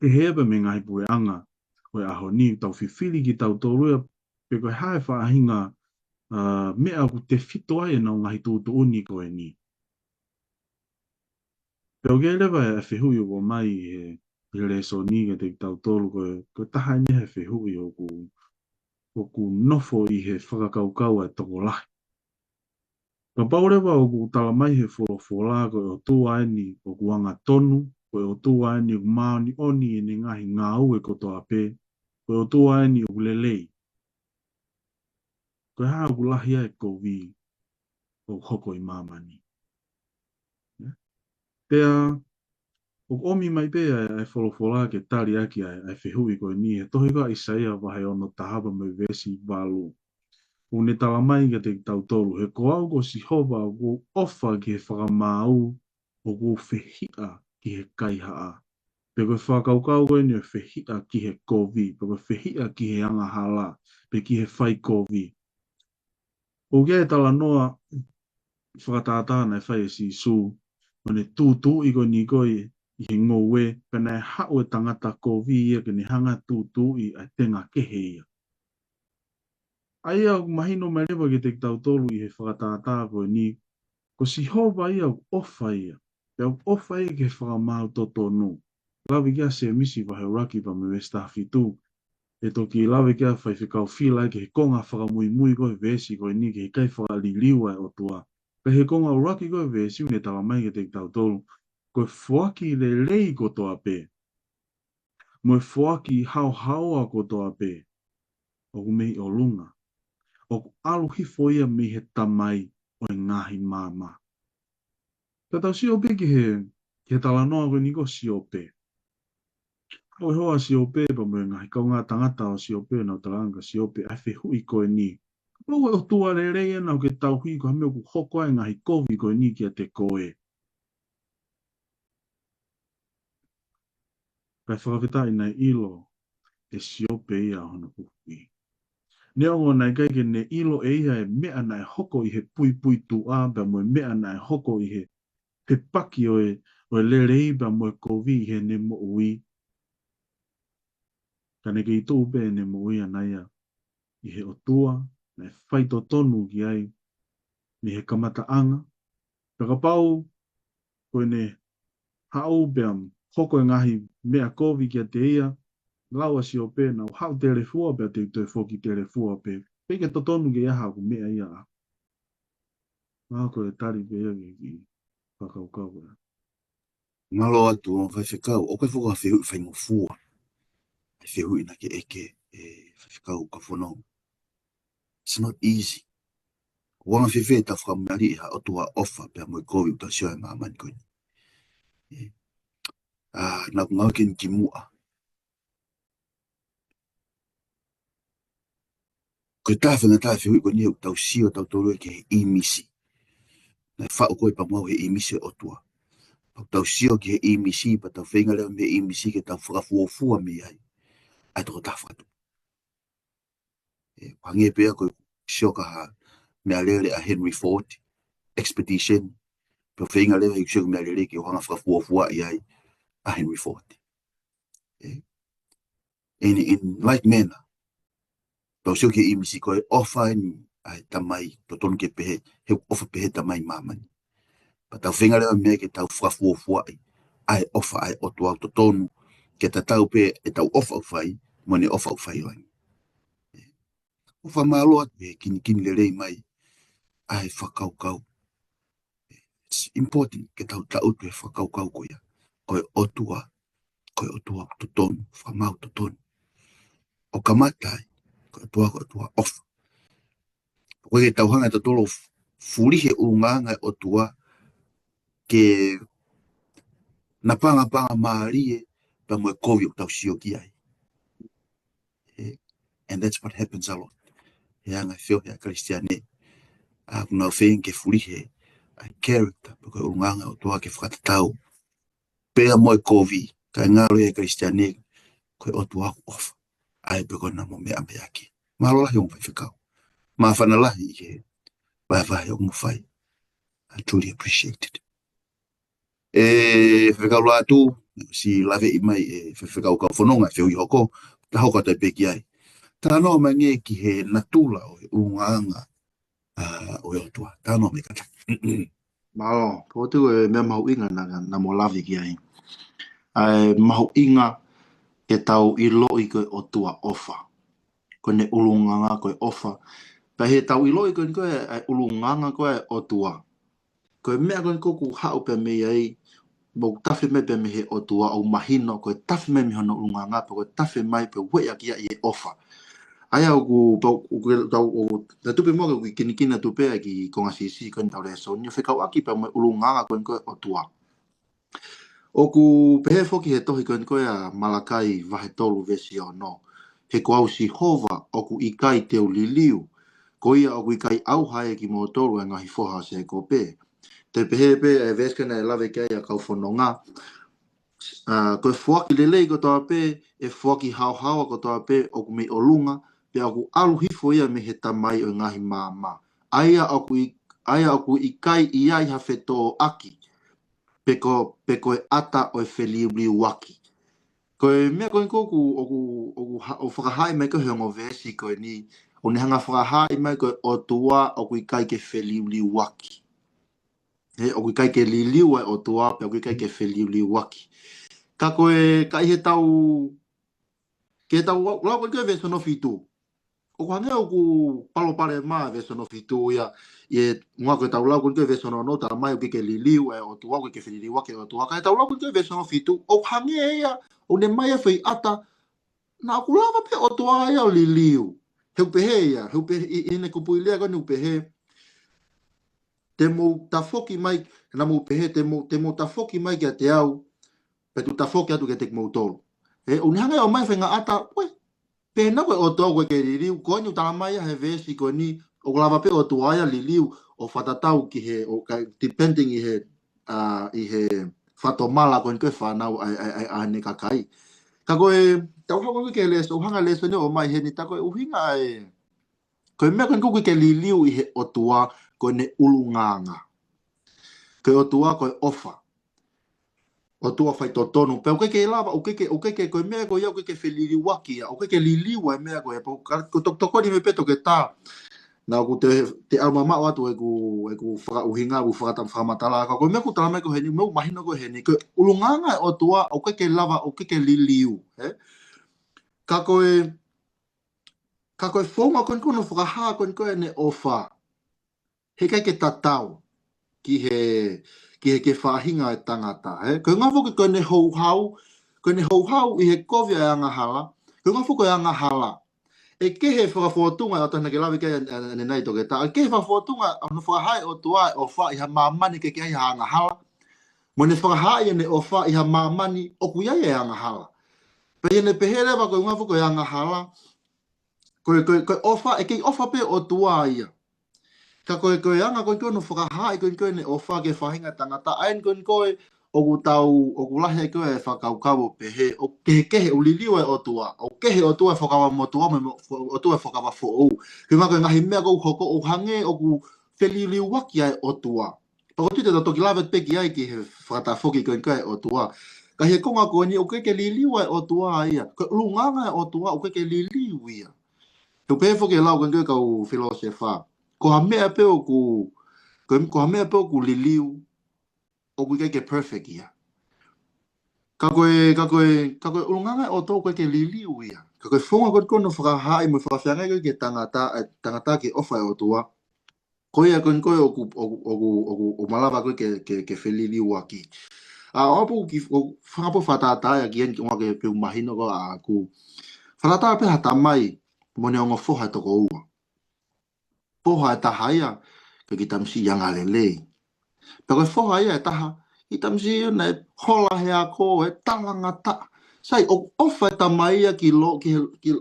Kehe pē mei he ngaahi puleʻanga ʻo e ʻaho ni, tau fifili kitautolu ia pe ko e hā e faʻahinga, ā, meʻa ʻoku tefito ai ʻenau ngaahi tuʻutuʻuni ko eni. Pea ʻoku ʻi ai leva e fehuʻi ʻoku ʻomai ʻi he, ʻi he lēsoni kiate kitautolu ko e, ko e taha eni he fehuʻi ʻoku, ʻoku nofo ʻi he fakakaukau ʻa e tokolahi. Kapau leva ʻoku tala mai he folofola ko e ʻOtua eni ʻoku angatonu, ko e ʻOtua eni ʻoku māʻoniʻoni ʻene ngaahi ngāue kotoa pē, ko e ʻOtua eni ʻoku lelei. Ko e hā ʻoku lahi ai e kovi ʻoku hoko ʻi māmani? Pea ʻoku ʻomi mai pē ʻa e, ʻa e folofola ke tali ʻaki ʻa e, ʻa e fehuʻi ko eni he tohi ko ia ʻa ʻAisea vahe ono taha pea mo e veesi valu. ʻOku ne tala mai kiate kitautolu, he ko au ko Sihova ʻoku ou ʻofa ki he fakamaau, ʻoku ou fehiʻa ki he kaihaʻa. Pe ko e fakakaukau ko eni ʻo e fehiʻa ki he kovi, pe ko e fehiʻa ki he angahala, pe ki he fai kovi. ʻOku ʻi ai e talanoa fakatātā naʻe fai ʻe Sīsū, ʻo ne tūtuuʻi ko eni ko ē ʻi he ngoue, pea naʻe haʻu e tangata kovi ia ke ne hanga ʻo tūtuuʻi ʻa e tenga kehe ia. ʻA ia ʻoku mahino mai leva kiate kitautolu ʻi he fakatātā ko eni, ko Sihova ia ʻoku ʻofa ia, pea ʻoku ʻofa ia ki he fakamaau totonu. Lave ki ai ʻa Sēmisi vahe ʻuluaki pea mo e veesi taha fitu. ʻE toki lave ki ai ʻa Faifekau Fila ki he konga fakamuimui ko ē veesi ko eni ki he ʻikai fakaliliu ʻa e ʻOtua. Ka ʻi he konga ʻuluaki ko ē veesi ʻoku ne tala mai kiate kitautolu, ko e foaki lelei kotoa pē, mo e foaki haohaoa kotoa pē, ʻoku mei ʻolunga. ʻOku ʻalu hifo ia mei he Tamai ʻo e ngaahi maama. Ka tau sio pē ki he, ki he talanoa ko eni ko Siope. Ko e hoa ʻo Siope, pea mo e ngaahi kaungā tangata ʻo Siope, nau talaange kia Siope ʻa e fehuʻi ko eni. Kapau ʻe ʻOtua lelei ena ʻoku ke tauhi, ko e hā e meʻa ʻoku hoko ai e ngaahi kovi ko eni kiate koe? Kae fakafetaʻi naʻe ʻilo ʻe Siope ia hono puhi. Neongo naʻe ʻikai ke ne ʻilo ʻe ia e meʻa naʻe hoko ʻi he puipuituʻa, pea mo e meʻa naʻe hoko ʻi he pepaki ʻo e, ʻo e lelei pea mo e kovi ʻi heʻene moʻui. Ka ne kei tuʻu pē ʻene moʻui ʻana ia ʻi he ʻOtua naʻe faitotonu ki ai mei he kamataʻanga. Pea kapau ko ʻene haʻu pea hoko e ngaahi meʻa kovi kiate ia, lau ʻa Siope naʻa ku haʻu telefua pea te u toe foki telefua pē. Pea ʻikai ke totonu ke ʻi ai haʻaku meʻa ia ʻaʻaku. Mahalo ko e tali pē ia ki he kiʻi fakakaukau ko ia. Mālō atu ʻa Faifekau, ʻoku ʻi ai foki ha fehuʻi faingofua. ʻA e fehuʻi naʻa ke ʻeke ʻe Faifekau Kafonou. It's not easy. ʻOku anga fēfē ʻetau fakamālieʻi ha ʻOtua ʻofa pea mo e kovi ʻoku tau sio ai ʻi māmani ko eni? ʻE, ʻa, naʻa ku ngāueʻaki eni kimuʻa. Ko e taha faingataʻa e fehuʻi ko eni ʻoku tau sio tautolu ki he ʻīmisi. Naʻe faʻu koe pea mo au he ʻīmisi ʻo e ʻOtua. Pea ʻoku tau sio ki he ʻīmisi, pea tau feinga leva mei he ʻīmisi ke tau fakafuofua mei ai ʻa e tokotaha fakatupu. ʻE, hangē pē ia ko e sio ki ha meʻalele ʻa Henry Ford, expedition, pea feinga leva ʻeku sio ki he meʻalele ke u hanga ʻo fakafuofuaʻi ai ʻa Henry Ford. ʻE, in, in like manner, tau sio ki he ʻīmisi ko e ʻofa eni ʻa e Tamai, totonu ke pehē, he ʻoku ʻofa pehē e Tamai ʻi māmani. Pea tau feinga leva mei ai ke tau fakafuofuaʻi ʻa e ʻofa ʻa e ʻOtua, ʻoku totonu ke tatau pē ʻetau ʻofa ʻoku fai mo ʻene ʻofa ʻoku fai ʻo eni. ʻOku fakamālō atu he kinikini lelei mai ʻa e fakakaukau. It's important ke tau taʻutu he fakakaukau ko ia. Ko e ʻOtua, ko e ʻOtua totonu, fakamaau totonu. ʻO kamata ai, ko e ʻOtua, ko e ʻOtua ʻofa. ʻOku ʻikai ke tau hanga ʻe tautolu ʻo fulihi e ʻulungaanga ʻo e ʻOtua ke napangapanga mālie pea mo e kovi ʻoku tau sio ki ai. Eh, and that's what happens a lot. He anga e feohi ʻa e Kalisitiane, ʻoku nau feinga ke fulihi ʻa e character, pe ko e ʻulungaanga ʻo e ʻOtua ke fakatatau pea mo e kovi, kae ngalo ia ʻa e Kalisitiane ko e ʻOtua ʻoku ʻofa. ʻA ia pē ko ʻena mo meʻa meʻa ki. Mālō lahi ongo faifekau. Māfana lahi ʻi he vahevahe ʻoku mo fai. I truly appreciate it. ʻE Faifekau Lātū, siʻi laveʻi mai ʻe Faifekau Kaufononga e fehuʻi hoko, ta hoko atu pē ki ai. Talanoa mai angē ki he natula ʻo e ʻulungaanga, ʻa, ʻo e ʻOtua. Talanoa mai kātaki. Mālō, pō tu e meʻa mahuʻinga naʻa, naʻa mo lave ki ai. ʻA e mahuʻinga ke tau ʻiloʻi ko e ʻOtua ʻofa. Ko ʻene ʻulungaanga ko e ʻofa. Pea ʻi heʻetau ʻiloʻi ko eni ko e, ʻa e ʻulungaanga ko e ʻOtua. Ko e meʻa ko eni ko ʻoku haʻu pē mei ai, mo tafe mai pē mei he ʻOtua ʻoku mahino, ko e tafe mai mei hono ʻulungaanga, pe ko e tafe mai pē ueʻaki ia ʻi he ʻofa. ʻA ia ʻoku, pau, ʻoku, tau, ʻoku, ta tupe mua ke kinikina tupe ai ki konga siʻisiʻi ko eni ʻetau lēsoni, ʻo fekauʻaki pē mo e ʻulungaanga ko eni ko e ʻOtua. ʻOku pehē foki he tohi ko eni ko e ʻa Malakai vahe tolu veesi ono. He ko au Sihova ʻoku ʻikai te u liliu, ko ia ʻoku ʻikai ʻauha ai kimoutolu ʻa e ngaahi foha ʻo Sēkope. Toe pehē pē e veesi ko ena ʻe lave ki ai ʻa Kaufononga. ʻA, ko e foaki lelei kotoa pē, ʻe foaki haohaoa kotoa pē, ʻoku mei ʻolunga, pea ʻoku ʻalu hifo ia mei he Tamai ʻo e ngaahi maama. ʻA ia ʻoku ʻi-, ʻa ia ʻoku ʻikai ʻi ai ha fetōʻaki, pe ko, pe ko e ʻata ʻo e feliuliuaki. Ko e meʻa ko eni ko ʻoku, ʻoku, ʻoku ha-, ʻoku fakahaaʻi mai ko ē he ongo veesi ko eni, ʻoku ne hanga fakahaaʻi mai ko e ʻOtua ʻoku ʻikai ke feliuliuaki. He ʻoku ʻikai ke liliu ʻa e ʻOtua, pea ʻoku ʻikai ke feliuliuaki. Ka ko e, ka ʻi heʻetau, ke tau lau, lau ko eni ko e veesi hono fitu. ʻOku hangē ʻoku palopalema e veesi hono fitu ia, ʻi he ʻuhinga ko ʻetau lau ko eni ko e veesi hono ono, talamai ʻoku ʻikai ke liliu ʻa e ʻOtua, ʻoku ʻikai ke feliliuaki ʻa e ʻOtua. Ka ʻi heʻetau lau ko eni ko e veesi hono fitu, ʻoku hangē ia, ʻoku ne ʻomai ʻa e foʻi ʻata, naʻa ʻoku lava pē ʻOtua ia ʻo liliu. He ʻoku pehē ia, he ʻoku pehē, ʻi, ʻi heʻene kupuʻi lea ko eni ʻoku pehē, te mou tafoki mai, naʻa mou pehē, te mou, te mou tafoki mai kiate au, pea te u tafoki atu kiate kimoutolu. Ē, ʻoku ne hanga ʻo ʻomai e faʻahinga ʻata, uē, pehē naʻa ko e ʻOtua ʻoku ʻikai ke liliu, ko eni ʻoku talamai ʻe he veesi ko eni, ʻoku lava pē ʻOtua ia ʻo liliu, ʻo fakatatau ki he, ʻo ka, depending ʻi he, ʻa, ʻi he fakatomala ko eni ko e fānau ʻa e, ʻa e, ʻa e, ʻa ʻene kakai. Ka ko e, tau hoko ki he lēsoni, ʻoku hanga e lēsoni ʻo ʻomai heni, tā ko e ʻuhinga ʻa e, ko e meʻa ko eni ʻoku ʻikai ke liliu ʻi he ʻOtua, ko ʻene ʻulungaanga. Ko e ʻOtua ko e ʻofa. ʻOtua faitotonu. Pea ʻoku ʻikai ke lava, ʻoku ʻikai ke, ʻoku ʻikai ke, ko e meʻa ko ia ʻoku ʻikai ke feliliuaki ia, ʻoku ʻikai ke liliu ʻa e meʻa ko ia. Pea ʻoku ka-, ko e tokotoko ni mei pē toketā. Naʻa ʻoku te, te ʻalu mamaʻo atu ʻeku, ʻeku fakaʻuhinga, ʻeku fakata-, fakamatala. Ka ko e meʻa ʻoku talamai ko ē heni, meʻa ʻoku mahino ko ē heni, ko e ʻulungaanga e ʻOtua, ʻoku ʻikai ke lava, ʻoku ʻikai ke liliu, ē? Ka ko e, ka ko e founga ko eni ko ē hono fakahā ko eni ko ē ʻene ʻofa. He ʻikai ke tatau ki he, ki he, ki he faʻahinga ʻo e tangata, ē? Ko e ʻuhinga foki ko ʻene houhau, ko ʻene houhau ʻi he kovi ʻa e angahala, ko e ʻuhinga foki ko e angahala. ʻE kehe e fakafōtunga ʻo e ʻOtua naʻa ke lave ki ai ʻa, ʻa, ʻanenai toketā. ʻE kehe e fakafōtunga ʻo hono fakahā ʻe he ʻOtua e ʻofa ʻi ha māmani ʻoku ʻikai ke ʻi ai ha angahala. Mo ʻene fakahā ʻene ʻofa ʻi ha māmani ʻoku ʻi ai e angahala. Pea ʻi heʻene pehē leva ko e ʻuhinga foki ko e angahala, ko e, ko e, ko e ʻofa, ʻe kei ʻofa pē ʻOtua ia. Ka ko e, ko e anga ko eni ko ē hono fakahā ko eni ko ē ʻene ʻofa ki he faʻahinga tangata, ʻa eni ko eni ko ē ʻoku tau, ʻoku lahi ai ko ē e fakakaukau ʻo pehē, ʻoku kehekehe, ʻoku liliu e ʻOtua, ʻoku kehe e ʻOtua e Fuakava Motuʻa mo e mo-, fo-, ʻOtua e Fuakava Foʻou. Ko e ʻuhinga ko e ngaahi meʻa ʻoku hoko ʻoku hangē ʻoku feliliuaki ʻa e ʻOtua. Pea ʻoku ou tui te tau toki lave pē ki ai ki he fakatafoki ko eni ko ē ʻa e ʻOtua. Ka ʻi he konga ko eni ʻoku ʻikai ke liliu ʻa e ʻOtua ia. Ko e ʻulungaanga e ʻOtua ʻoku ʻikai ke liliu ia. He ʻoku pehē foki e lau ko eni ko ē kau filōsefa. Ko ha meʻa pē ʻoku, ko, ko ha meʻa pē ʻoku liliu, ʻoku ʻikai ke perfect ia. Ka ko e, ka ko e, ka ko e ʻulungaanga e ʻOtua ʻoku ʻikai ke liliu ia. Ka ko e founga ko eni ko ē hono fakahā mo e fakafeangai ko ē ki he tangata, e tangata ki he ʻofa e ʻOtua. Ko ia ko eni ko ē ʻoku, ʻoku, ʻoku, ʻoku, ʻoku malava ko ē ke, ke, ke feliliuaki. ʻA, ʻoku ou ki, ʻoku ou fakapoʻuli fakatātā ia ki heni ki he ʻuhinga ke pē ʻoku mahino ko ē ʻaʻaku. Fakatātā pē ha tamai mo ʻene ongo foha ʻe toko ua. Foha ʻe taha ia, ko e kiʻi tamasiʻi angalelei. Pea ko e foha ia ʻe taha, ʻi he taimi siʻi naʻe hola he ako, ʻe talangataʻa. Sai, ʻoku ʻofa e tamai ia ki lo, ki he, ki,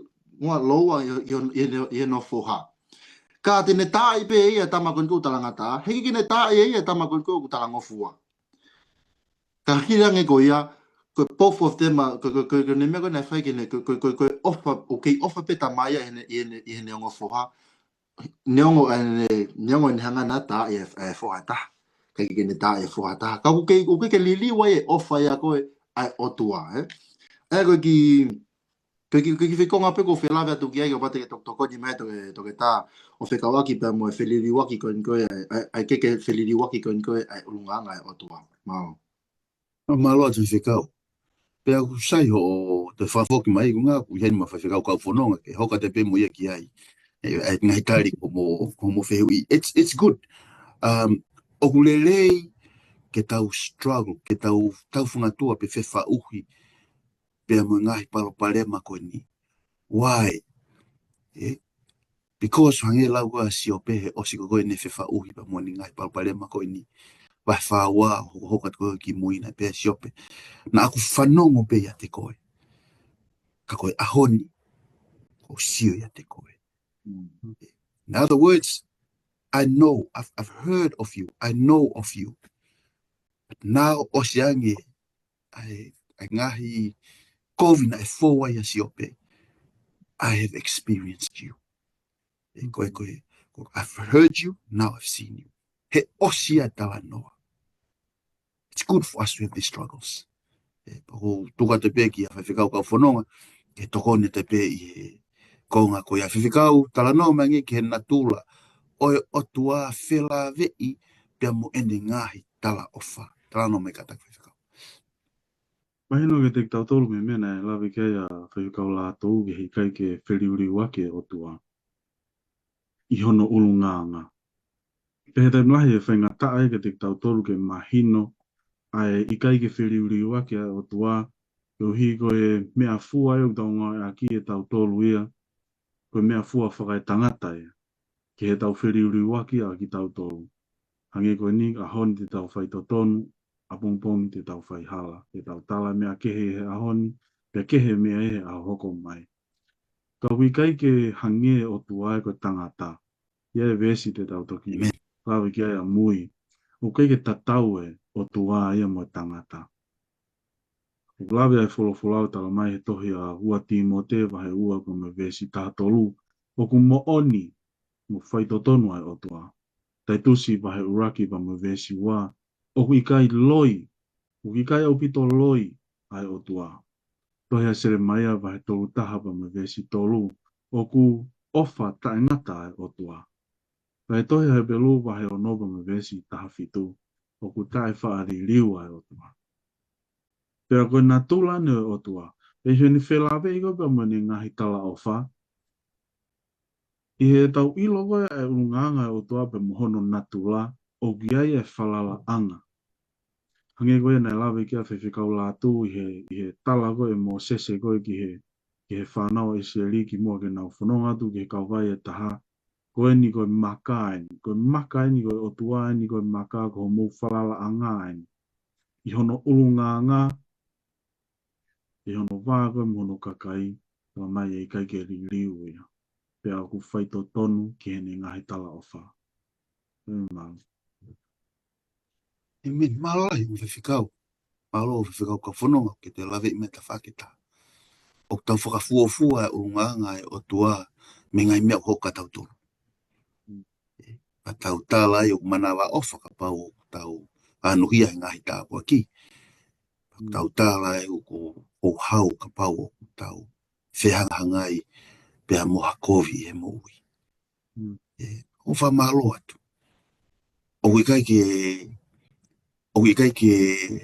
ʻoua, loua ʻi, ʻi, ʻi, ʻi, ʻi hono foha. Ka te ne taaʻi pē ia e tama ko eni ʻoku talangataʻa, heʻikai ke ne taaʻi ia e tama ko eni ʻoku talangofua. Ka hili ange ko ia, ko e both of them, ʻa, ko, ko, ko, ko e meʻa ko ē naʻe fai ke ne, ko, ko, ko, ko e ʻofa, ʻoku kei ʻofa pē tamai ia ʻi heʻene, ʻi heʻene, ʻi heʻene ongo foha. Neongo ʻene, neongo ʻene hanga ʻo taaʻi e, e foha ʻe taha. ʻIkai ke ne taaʻi e foha ʻe taha. Ka ʻoku kei, ʻoku kei liliu ai e ʻofa ia ko ē ʻa e ʻOtua, ē? ʻA ia ko e kiʻi, ko e kiʻi, ko e kiʻi foʻi konga pē ʻoku ou fie lave atu ki ai, kapau te ke tokoni mai Toketā, ʻo fekauʻaki pea mo e feliliuaki ko eni ko ē, ʻa e, ʻa e, ʻa e keke feliliuaki ko eni ko ē ʻa e ʻulungaanga ʻa e ʻOtua. Mālō. Mālō atu Faifekau. Pea ʻoku sai hoʻo toe fakafoki mai, ʻuhinga ʻoku ʻi heni mo Faifekau Kaufononga, ke hoko atu pē mo ia ki ai. ʻE, ʻe, ngaahi tali ki hoʻomo, ki hoʻomo fehuʻi. It's, it's good. Um, ʻoku lelei ke tau struggle, ke tau, tau fangatua pe fefaʻuhi pea mo e ngaahi palopalema ko eni. Why? ʻE? Because hangē lau ko ē ʻa Siope he ʻosi ko ē ʻene fefaʻuhi pea mo ʻene ngaahi palopalema ko eni. Vahe fā ua, hokohoko atu ko ē ki mui naʻe pehē ʻe Siope. Naʻa ku fanongo pē ʻiate koe. Ka ko e ʻaho ni, kuo u sio ʻiate koe. In other words, I know, I've, I've heard of you, I know of you. But now, ʻosi ange, ʻa e, ʻa e ngaahi kovi naʻe fou ai ʻa Siope. I have experienced you. ʻE, ko e, ko e, ko e, I've heard you, now I've seen you. He ʻosi ʻa e talanoa. It's good for us to have these struggles. ʻE, pea ʻoku ou tuku atu pē kia Faifekau Kaufononga, ke tokoni atu pē ʻi he konga ko ia. Faifekau, talanoa mai angē ki he natula ʻo e ʻOtua felāveʻi pea mo ʻene ngaahi talaʻofa. Talanoa mai kātaki Faifekau. Mahino kiate kitautolu mei he meʻa naʻe lave ki ai ʻa Faifekau Lātū ki he ʻikai ke feliuliuaki e ʻOtua ʻi hono ʻulungaanga. Pea he taimi lahi ʻe faingataʻa ia kiate kitautolu ke mahino ʻa e ʻikai ke feliuliuaki ʻa e ʻOtua, koeʻuhi ko e meʻafua ia ʻoku tau ngāueʻaki ʻe tautolu ia, ko e meʻafua fakaetangata ia, ki heʻetau feliuliuaki ʻa kitautolu. Hangē ko eni, ʻaho ni te tau faitotonu, ʻapongipongi te tau faihala, te tau tala meʻa kehe he ʻaho ni, pea kehe meʻa he ʻaho hoko mai. Ka ʻoku ʻikai ke hangē ʻOtua ia ko e tangata. ʻI he veesi te tau toki lave ki ai ʻamui. ʻOku ʻikai ke tatau e ʻOtua ia mo e tangata. ʻOku lave ʻa e folofola ʻo tala mai he tohi ʻa ua Tīmote vahe ua pea mo e veesi taha tolu. ʻOku moʻoni mo faitotonu ʻa e ʻOtua. Taitusi vahe ʻuluaki pea mo e veesi ua. ʻOku ʻikai loi, ʻoku ʻikai ʻaupito loi ʻa e ʻOtua. Tohi ʻa Selemaia vahe tolu taha pea mo e veesi tolu. ʻOku ʻofa taʻengata ʻa e ʻOtua. Pea tohi ʻa Hepelū vahe ono pea mo e veesi taha fitu. ʻOku taʻefaʻaliliu ʻa e ʻOtua. Pea ko e natula eni ʻo e ʻOtua. Pea ʻi heʻene felāveʻi ko ē pea mo ʻene ngaahi talaʻofa. ʻI heʻetau ʻilo ko ē ʻa e ʻulungaanga ʻo e ʻOtua pea mo hono natula, ʻoku ʻi ai e falalaʻanga. Hangē ko ia naʻe lave ki ai ʻa Faifekau Lātū ʻi he, ʻi he tala ko ē ʻe Mōsese ko ē ki he, ki he fānau ʻIsileli kimuʻa ke nau fononga atu ki he kauvai ʻe taha, ko eni ko e maka eni, ko e maka eni, ko e ʻOtua eni, ko e maka, ko hoʻomou falalaʻanga eni. ʻI hono ʻulungaanga, ʻi hono vā ko ē mo hono kakai, tala mai ʻe ʻikai ke liliu ia. Pea ʻoku faitotonu ki heʻene ngaahi talaʻofa. ʻE mālō. ʻĒmeni. Mālō lahi, ʻe Faifekau. Mālō ʻe Faifekau Kaufononga, ke toe laveʻi mai e tafaʻaki ʻe taha. ʻOku tau fakafuofua e ʻulungaanga ʻo e ʻOtua mei he ngaahi meʻa ʻoku hoko kia tautolu. Ka tau tala ai ʻoku manavaʻofa kapau ʻoku tau ʻanuhia he ngaahi tāpuaki. Ka tau tala ai ʻoku houhau kapau ʻoku tau fehangahangai pea mo ha kovi he moʻui. ʻE, ʻoku ou fakamālō atu. ʻOku ʻikai ke, ʻoku ʻikai ke,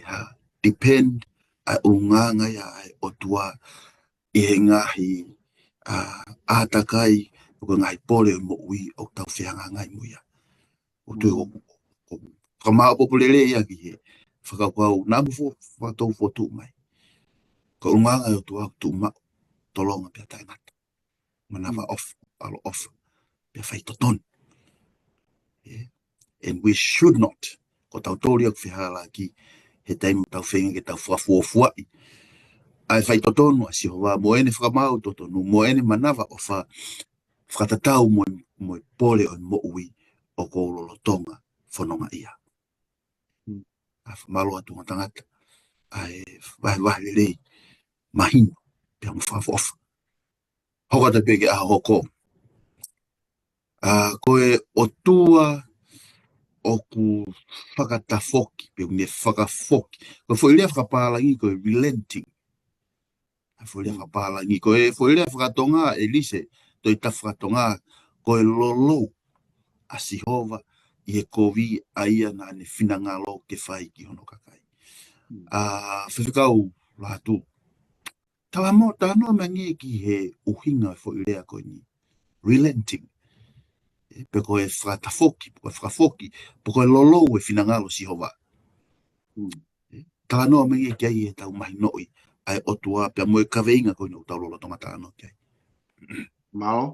ha, depend ʻa e ʻulungaanga ia ʻa e ʻOtua ʻi he ngaahi, ʻa, ʻātakai, ko e ngaahi pole ʻo e moʻui ʻoku tau fehangahangai mo ia. ʻOku ou tui ʻoku, ʻoku, ʻoku fakamāʻopoʻopo lelei ia ki he fakakaukau naʻa mo fo-, fakatou fokotuʻu mai. Ko e ʻulungaanga ʻo e ʻOtua ʻoku tuʻumaʻu, tolonga pea taʻengata. Manavaʻofa, ʻaloʻofa, pea faitotonu. ʻE, and we should not ko tautolu ia ʻoku fehālaaki he taimi ʻoku tau feinga ke tau fakafuofuaʻi ʻa e faitotonu ʻa Sihova mo ʻene fakamaau totonu mo ʻene manavaʻofa fakatatau mo e, mo e pole ʻo e moʻui ʻoku ou lolotonga fononga ia. ʻA e fakamālō atu mo e tangata ʻa e vahevahe lelei mahino pea mo fakaʻofoʻofa. Hoko atu pē ki he ʻaho hoko. ʻA, ko e ʻOtua ʻoku fakatafoki, pe ʻoku ne fakafoki. Ko e foʻi lea fakapālangi ko e relenting. ʻA e foʻi lea fakapālangi. Ko e foʻi lea fakatonga ʻe lise, toe ta fakatonga, ko e lolou ʻa Sihova ʻi he kovi ʻa ia naʻa ne finangalo ke fai ki hono kakai. ʻA, Faifekau Lātū. Talamo, talanoa mai angē ki he ʻuhinga ʻo e foʻi lea ko eni. Relenting. ʻE, pe ko e fakatafoki, pe ko e fakafoki, pe ko e lolou e finangalo Sihova. ʻE, talanoa mai angē ki ai ʻetau mahinoʻi ʻa e ʻOtua pea mo e kaveinga ko eni ʻoku tau lolotonga talanoa ki ai. Mālō.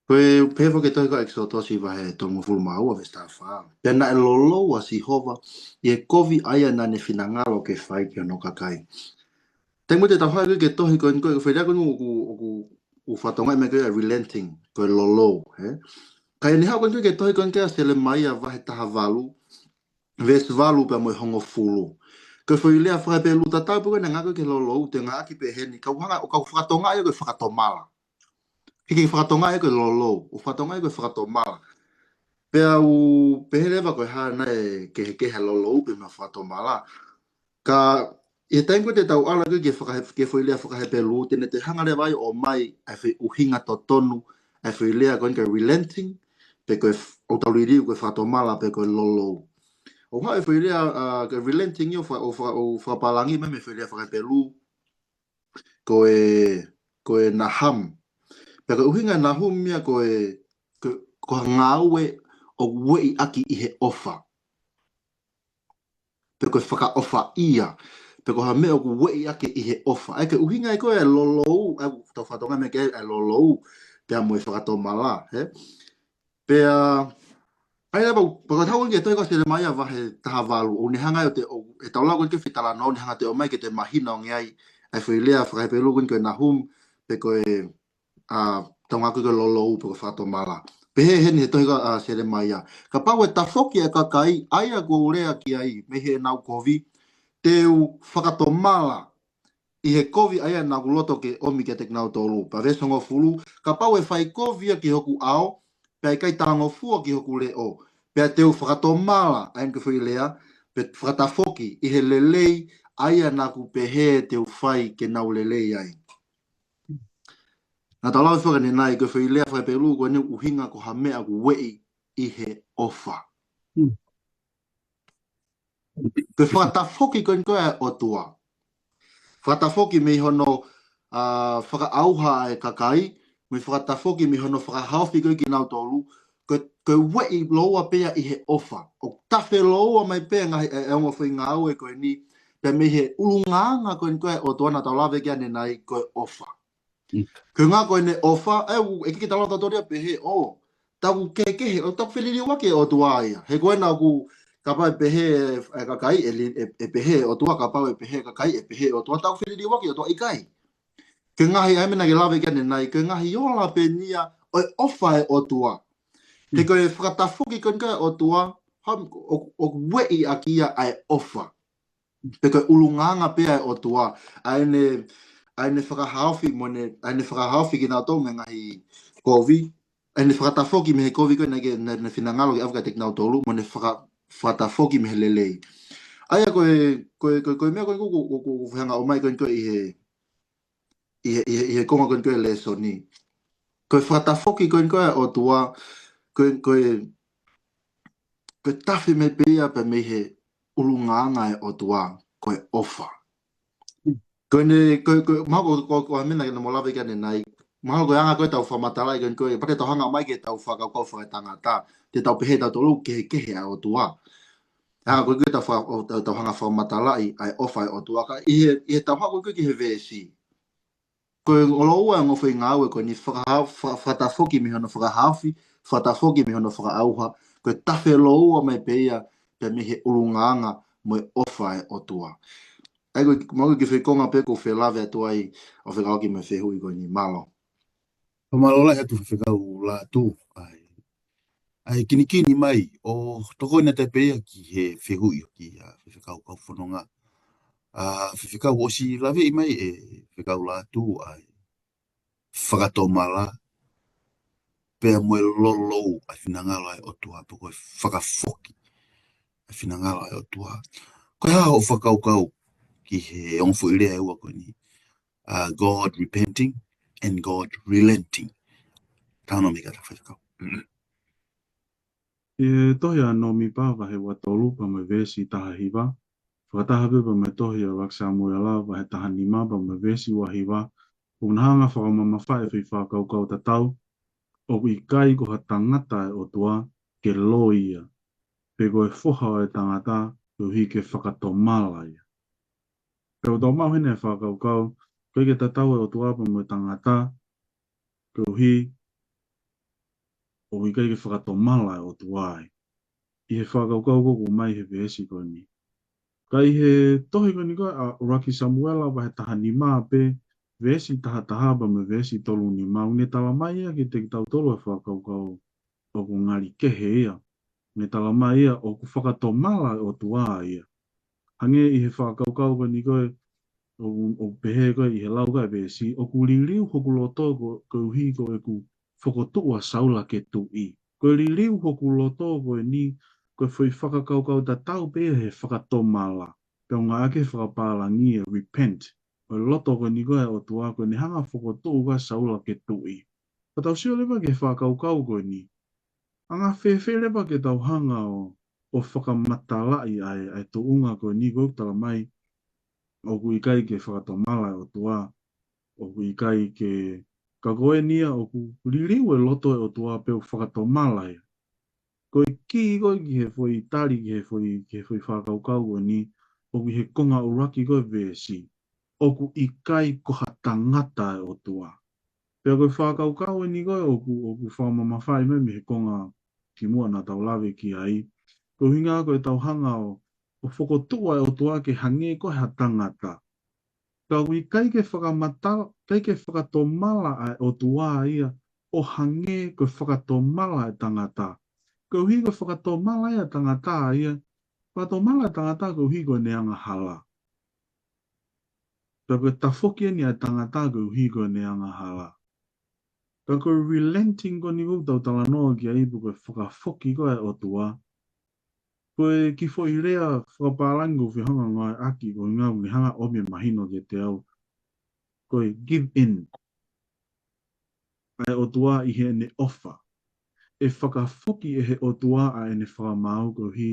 Ko e pehē foki e tohi ko ʻEkisoto vahe tolungofulu mā ua veesi taha fā. Pea naʻe lolou ʻa Sihova ʻi he kovi ʻa ia naʻa ne finangalo ke fai ki hono kakai. Taimi ʻoku tau hanga ki he tohi ko eni ko e foʻi lea ko eni ʻoku, ʻoku, ʻoku fakatonga mai ko e relenting, ko e lolou, he? Ka ʻi heʻene haʻu ko eni ki he tohi ko eni ko e Selemaia vahe taha valu, veesi valu pea mo e hongofulu. Ko e foʻi lea faka-Hepelū tatau pē ko ē naʻe ngāueʻaki ki he lolou, te ngāueʻaki pē heni, ka ʻoku hanga, ʻoku fakatonga ia ko e fakatomala. Ke ke fakatonga ia ko e lolou, ʻoku fakatonga ia ko e fakatomala. Pea u pehē leva ko e hā naʻe kehekehe ʻa e lolou pea mo e fakatomala. Ka ʻi he taimi ko ē te tau ʻalu ki he faka-, ki he foʻi lea faka-Hepelū, te ne toe hanga leva ʻo ʻomai ʻa e foʻi ʻuhinga totonu ʻa e foʻi lea ko eni ko e relenting, pe ko e f-, ʻoku tau liliu ko e fakatomala, pe ko e lolou. ʻOku haʻu e foʻi lea, ʻa, ko e relenting ia ʻoku fa-, ʻoku fa-, ʻoku fakapālangi mai mei he foʻi lea faka-Hepelū, ko e, ko e naham. Pea ko e ʻuhinga e naham ia ko e, ko, ko ha ngāue ʻoku ueʻi ʻaki ʻi he ʻofa. Pe ko e fakaʻofaʻia. Pe ko ha meʻa ʻoku ueʻi ʻaki ʻi he ʻofa. ʻA ia ko e ʻuhinga ia ko e lolou, ʻa ia ʻoku tau fakatonga mai ki ai e lolou, pea mo e fakatomala, he? Pea, ʻa ia pau, pea ko e tau ki he tohi ko Selemaia vahe taha valu, ʻoku ne hanga ʻo te, ʻo, ʻetau lau ko eni ki he foʻi talanoa, ʻoku ne hanga ʻo te ʻomai ke te mahino ange ai, ʻa e foʻi lea faka-Hepelū ko eni ko e naham, pe ko e, ʻa, tau ngāueʻaki ko e lolou pe ko e fakatomala. Pehē heni he tohi ko, ʻa, Selemaia. Kapau ʻe tafoki ʻa e kakai, ʻa ia ʻoku ou lea ki ai, mei heʻenau kovi, te u fakatomala ʻi he kovi ʻa ia naʻa ku loto ke ʻomi kiate kinautolu. Pea veesi hongofulu, kapau ʻe fai kovi ia ki hoku ʻao, pea ʻikai talangofua ki hoku leʻo, pea te u fakatomala, ʻa ia ko e foʻi lea, pe fakatafoki, ʻi he lelei, ʻa ia naʻa ku pehē te u fai ke nau lelei ai. Naʻa tau lau foki ʻanenai, ko e foʻi lea faka-Hepelū, ko eni ʻuhinga ko ha meʻa ʻoku ueʻi ʻi he ʻofa. Hmm. Ko e fakatafoki ko eni ko e ʻOtua. Fakatafoki mei hono, ʻa, fakaʻauha ʻa e kakai, mo e fakatafoki mei hono fakahaofi ko ē kinautolu, ko, ko e ueʻi lōua pē ia ʻi he ʻofa. ʻOku tafe lōua mai pē ngaahi, ʻa e, ʻa e ongo foʻi ngāue ko eni, pea mei he ʻulungaanga ko eni ko e ʻOtua naʻa tau lave ki ai ʻanenai ko e ʻofa. Mm. Ko e ʻuhinga ko ʻene ʻofa, ʻe, ʻoku ʻikai ke tau lau tautolu ia pehē, ʻo, taku kehekehe, ʻo taku feliliuaki e ʻOtua ia. He ko ena ʻoku kapau ʻe pehē e kakai, ʻe li-, ʻe, ʻe pehē e ʻOtua, kapau ʻe pehē e kakai, ʻe pehē e ʻOtua, taku feliliuaki e ʻOtua ʻikai. Ko e ngaahi ʻa e meʻa naʻa ke lave ki ai ʻanenai, ko e ngaahi ola pē eni ia ʻo e ʻofa e ʻOtua. He ko e fakatafoki ko eni ko e ʻOtua, ha, ʻo, ʻoku ueʻi ʻaki ia ʻa e ʻofa. Pe ko e ʻulungaanga pē ʻa e ʻOtua, ʻa ʻene, ʻa ʻene fakahaofi, mo ʻene, ʻa ʻene fakahaofi kinautolu mei he ngaahi kovi, ʻa ʻene fakatafoki mei he kovi ko ē naʻa ke, naʻa, naʻa ne finangalo ke ʻave kiate kinautolu, mo ʻene faka-, fakatafoki mei he lelei. ʻA ia ko e, ko e, ko e, ko e meʻa ko ē ʻoku, ʻoku, ʻoku, ʻoku fehanga ʻomai ko eni ko ē ʻi he, ʻi he, ʻi he, ʻi he konga ko eni ko e lēsoni. Ko e fakatafoki ko eni ko e ʻOtua, ko e, ko e, ko e tafe mai pē ia pea mei he ʻulungaanga e ʻOtua, ko e ʻofa. Ko ʻene, ko, ko, mahalo ko, ko, ko ha meʻa naʻa ke na mo lave ki ai ʻanenai, mahalo ko e anga ko ē ʻetau fakamatala, ko eni ko e, pea te tau hanga mai ke tau fakakaukau fakatangata, te tau pehē tautolu kehekehe ʻa e ʻOtua. Hanga ko ē ke tau fa-, ʻo, tau, tau hanga fakamatalaʻi ʻa e ʻofa e ʻOtua ka ʻi he, ʻi heʻetau haʻu ko ē ki he veesi. Ko e lōua e ongo foʻi ngāue ko eni fakaha-, fa-, fakatafoki mei hono fakahaofi, fakatafoki mei hono fakaʻauha, ko e tafe lōua mai pē ia, pea mei he ʻulungaanga mo e ʻofa ʻa e ʻOtua. ʻA ia ko e, mau ki he konga pē ʻoku ou fie lave atu ai ʻo fekauʻaki mo e fehuʻi ko eni, mālō. Fakamālō lahi atu Faifekau Lātū, ʻa e, ʻa e kinikini mai, ʻo tokoni atu pē ia ki he fehuʻi ʻa e Faifekau Kaufononga. ʻA, Faifekau, ʻosi laveʻi mai ʻe Faifekau Lātū ʻa e fakatomala, pea mo e lolou ʻa e finangalo ʻa e ʻOtua, pe ko e fakafoki ʻa e finangalo ʻa e ʻOtua. Ko e hā hoʻo fakakaukau ki he ongo foʻi lea ʻe ua ko eni, ʻa, God repenting and God relenting? Talanoa mai ki ai Faifekau. ʻI he tohi ʻa Nōmipa vahe ua tolu pea mo e veesi taha hiva, fakataha pē pea mo e tohi ʻa ʻUluaki Sāmiuela vahe taha nima pea mo e veesi ua hiva, ʻoku na hanga ʻo fakamamafaʻi e foʻi fakakaukau tatau, ʻoku ʻikai ko ha tangata ʻa e ʻOtua ke loi ia, pe ko e foha ʻo e tangata koeʻuhi ke fakatomala ia. Pea ʻoku tau maʻu heni e fakakaukau, ʻoku ʻikai ke tatau e ʻOtua pea mo e tangata, koeʻuhi ʻoku ʻikai ke fakatomala e ʻOtua ai, ʻi he fakakaukau ko ē ʻoku ʻomai he veesi ko eni. Ka ʻi he tohi ko eni ko ē ʻa ʻUluaki Sāmiuela vahe taha nima pē, veesi taha taha pea mo e veesi tolu nima, ʻoku ne talamai ia kiate kitautolu e fakakaukau ʻoku ngali kehe ia. Ne talamai ia ʻoku fakatomala e ʻOtua ia. Hangē ʻi he fakakaukau ko eni ko ē, ʻoku, ʻoku pehē ko ē ʻi he lau ko ē veesi, ʻoku liliu hoku loto ko, koeʻuhi ko ʻeku fokotuʻu ʻa Saula ke tuʻi. Ko e liliu hoku loto ko eni, ko e foʻi fakakaukau tatau pē ia he fakatomala. Pea ʻoku ngāueʻaki he fakapālangi e repent. Ko e loto ko eni ko ē ʻa e ʻOtua ko ʻene hanga ʻo fokotuʻu ko ē ʻa Saula ke tuʻi. Ka tau sio leva ki he fakakaukau ko eni, anga fēfē leva ke tau hanga ʻo, ʻo fakamatalaʻi ʻa e, ʻa e tuʻunga ko eni ko ē ʻoku talamai ʻoku ʻikai ke fakatomala e ʻOtua, ʻoku ʻikai ke, ka ko eni ia ʻoku liliu e loto e ʻOtua pea ʻoku fakatomala ia. Ko e kī ko ē ki he foʻi tali, ki he foʻi, ki he foʻi fakakaukau ko eni, ʻoku ʻi he konga ʻuluaki ko ē veesi, ʻoku ʻikai ko ha tangata e ʻOtua. Pea ko e fakakaukau eni ko ē ʻoku, ʻoku fakamamafaʻi mai mei he konga kimuʻa naʻa tau lave ki ai. Ko e ʻuhinga ko e tau hanga ʻo, ʻo fokotuʻu ʻa e ʻOtua ke hangē ko ha tangata. Ka ʻoku ʻikai ke fakamatala, ʻikai ke fakatomala ʻa e ʻOtua ia ʻo hangē ko e fakatomala e tangata. Koeʻuhi ko e fakatomala ia e tangata ia, fakatomala e tangata koeʻuhi ko ʻene angahala. Pea ko e tafoki eni ʻa e tangata koeʻuhi ko ʻene angahala. Ka ko e relenting ko eni ʻoku tau talanoa ki ai pe ko e fakafoki ko ē ʻa e ʻOtua. Ko e kiʻi foʻi lea fakapālangi ʻoku ou fie hanga ʻo ngāueʻaki ko e ʻuhinga ʻoku ne hanga ʻo ʻomi e mahino kiate au. Ko e give in ʻa e ʻOtua ʻi heʻene ʻofa. ʻE fakafoki ʻe he ʻOtua ʻa ʻene fakamaau koeʻuhi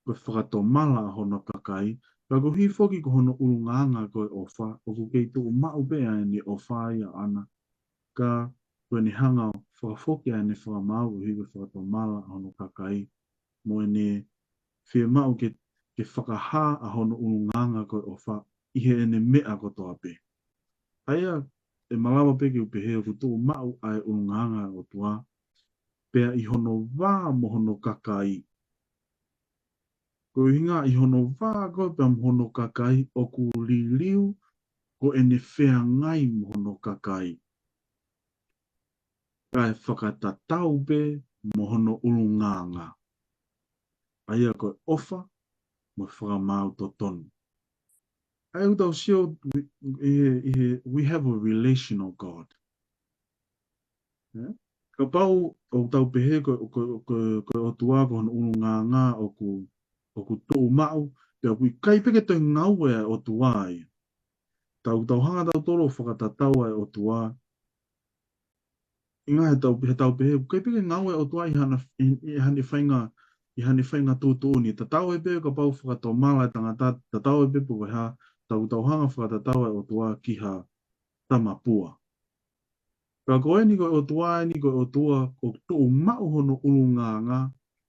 ko e fakatomala ʻa hono kakai, pea koeʻuhi foki ko hono ʻulungaanga ko e ʻofa, ʻoku kei tuʻumaʻu pē ʻa ʻene ʻofa ia ʻaʻana, ka ko ʻene hanga ʻo fakafoki ʻa ʻene fakamaau koeʻuhi ko e fakatomala ʻa hono kakai, mo ʻene fiemaʻu ke, ke fakahā ʻa hono ʻulungaanga ko e ʻofa ʻi heʻene meʻa kotoa pē. ʻA ia, ʻe malava pē ke u pehē ʻoku tuʻumaʻu ʻa e ʻulungaanga ʻo e ʻOtua, pea ʻi hono vā mo hono kakai. Ko e ʻuhinga ʻi hono vā ko ē pea mo hono kakai ʻoku liliu ko ʻene feangai mo hono kakai. Kae fakatatau pē mo hono ʻulungaanga. ʻA ia ko e ʻofa mo e fakamaau totonu. ʻA ia ʻoku tau sio, we, ʻi he, ʻi he, we have a relational God. Ē? Kapau ʻoku tau pehē ko, ko, ko, ko e ʻOtua ko hono ʻulungaanga ʻoku, ʻoku tuʻumaʻu, pea ʻoku ʻikai pē ke toe ngaue ʻa e ʻOtua ia. Tau, tau hanga tautolu ʻo fakatatau ʻa e ʻOtua. ʻInga he tau, he tau pehē, ʻoku ʻikai pē ke ngaue ʻa e ʻOtua ʻi haʻane, ʻi, ʻi haʻane faʻahinga, ʻi haʻane faʻahinga tuʻutuʻuni. Tatau ai pē kapau fakatomala e tangata, tatau ai pē pe ko e hā, tau, tau hanga fakatatau ʻa e ʻOtua ki ha tamapua. Ka ko eni ko e ʻOtua eni ko e ʻOtua ʻoku tuʻumaʻu hono ʻulungaanga,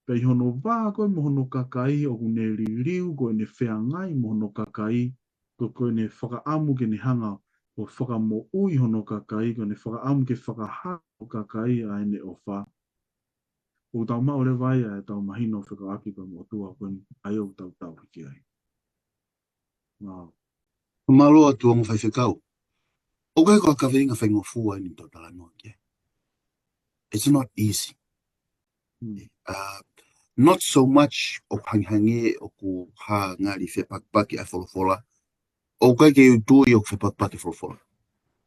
pea ʻi hono vā ko ē mo hono kakai ʻoku ne liliu ko ʻene feangai mo hono kakai, ko, ko ʻene fakaʻamu ke ne hanga ʻo fakamoʻui hono kakai, ko ʻene fakaʻamu ke fakahā hono kakai ʻa ʻene ʻofa. ʻoku tau maʻu leva ai ʻa e tau mahino fekauʻaki pea mo e ʻOtua ko eni ʻa ia ʻoku tau tauhi ki ai. Mālō. Mālō atu ongo faifekau. ʻOku ʻikai ko ha kaveinga faingofua eni ʻoku tau talanoa ki ai. It's not easy. Hmm. Uh, not so much ʻoku hangehangē ʻoku hā ngali fepakipaki ʻa e folofola. ʻOku ʻikai ke u tui ʻoku fepakipaki e folofola.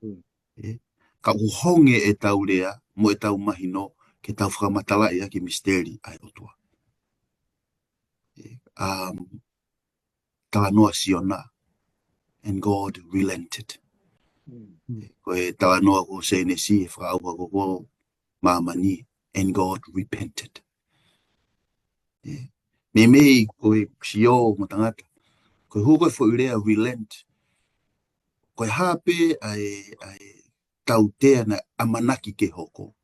Hmm. ʻE, ka ʻoku honge ʻetau lea, mo ʻetau mahino, ke tau fakamatalaʻi ʻaki e misiteli ʻa e ʻOtua. ʻE, um, talanoa Siona, and God relented. Mm. Ko e talanoa ko Sēnesi, ʻe fakaʻauha ko ko māmani, and God repented. ʻE, meimei ko e sio mo tangata, ko e hū ko e foʻi lea relent, ko e hā pē ʻa e, ʻa e tautea naʻe ʻamanaki ke hoko,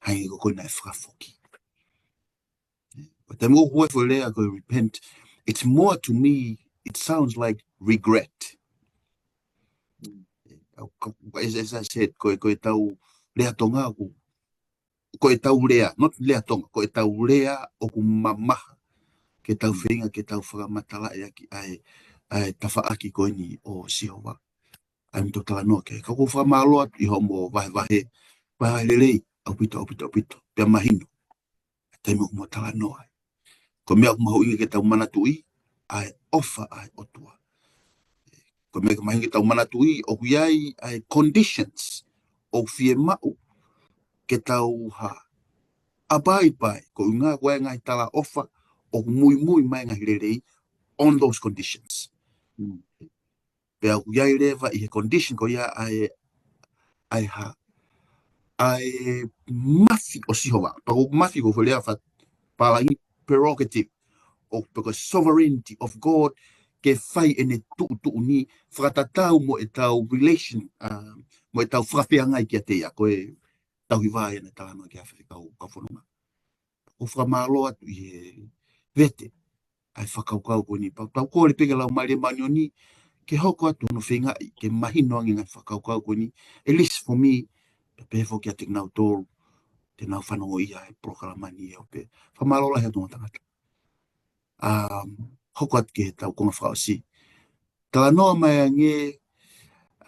hangē ko ko naʻe fakafoki. But then what, what for lea ko e repent, it's more to me, it sounds like regret. As, as I said, ko e, ko e tau lea Tonga ʻoku, ko e tau lea, not lea Tonga, ko e tau lea ʻoku mamaha ke tau feinga, ke tau fakamatalaʻi ʻaki ʻa e, ʻa e tafaʻaki ko eni ʻo Sihova. ʻA ia ʻoku tau talanoa ki ai. Ka ʻoku ou fakamālō atu ʻi hoʻomo vahevahe, vahevahe lelei, ʻaupito, ʻaupito, ʻaupito. Pea mahino, ʻa e taimi ʻoku mo talanoa ai. Ko e meʻa ʻoku mahuʻinga ke tau manatuʻi, ʻa e ʻofa ʻa e ʻOtua. Ko e meʻa ʻoku mahuʻinga ke tau manatuʻi, ʻoku ʻi ai ʻa e conditions ʻoku fiemaʻu ke tau hā, abide by, ko e ʻuhinga ko e ngaahi talaʻofa ʻoku muimui mai e ngaahi lelei on those conditions. Mm. Pea ʻoku ʻi ai leva ʻi he condition ko ia ʻa e, ʻa e hā, ʻa e mafi ʻo Sihova. Pea ko e mafi ko e foʻi lea fakapālangi prerogative, ʻo pe ko e sovereignty of God, ke fai ʻene tuʻutuʻuni fakatatau mo ʻetau relation, uh, mo ʻetau fakafeangai kiate ia, ko e tauhi vā ia naʻe talanoa ki ai ʻa e faifekau kau fononga. ʻOku fakamālō atu ʻi he vete ʻa e fakakaukau ko eni. Pea tau kole pē ki he Laumālie Māʻoniʻoni ke hoko atu hono feingaʻi ke mahino ange e ngaahi fakakaukau ko eni, at least for me, pea pehē foki kiate kinautolu te nau fanongoʻia e polokalama ni ʻo pehē. Fakamālō lahi atu ongo tangata. Um, hoko atu ki he tau konga fakaʻosi. Talanoa mai ange,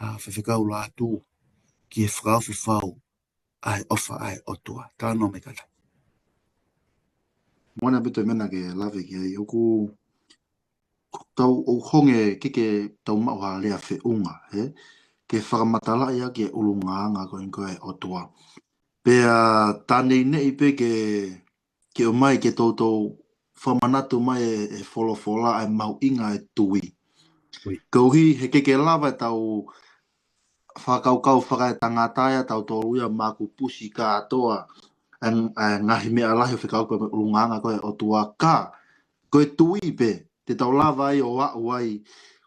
uh, faifekau Lātū, ki he fakaofo fau ʻa e ʻofa ʻa e ʻOtua. Talanoa mai kātaki. Moʻoni ʻaupito e meʻa naʻa ke lave ki ai, ʻoku, ʻoku tau, ʻoku honge ke, ke tau maʻu ha lea feʻunga, ē? Ke fakamatalaʻi ʻaki e ʻulungaanga ko eni ko e ʻOtua. Pea tā neineʻi pē ke, ke ʻomai ke toutou fakamanatu mai e, e folofola ʻa e mahuʻinga e tui. Ui. Koeʻuhi he ʻikai ke lava ʻetau fakakaukau fakaetangata ia, tautolu ia makupusi kātoa e, e ngaahi meʻa lahi ʻo fekauʻaki mo e ʻulungaanga ko e ʻOtua, ka ko e tui pē te tau lava ai ʻo aʻu ai,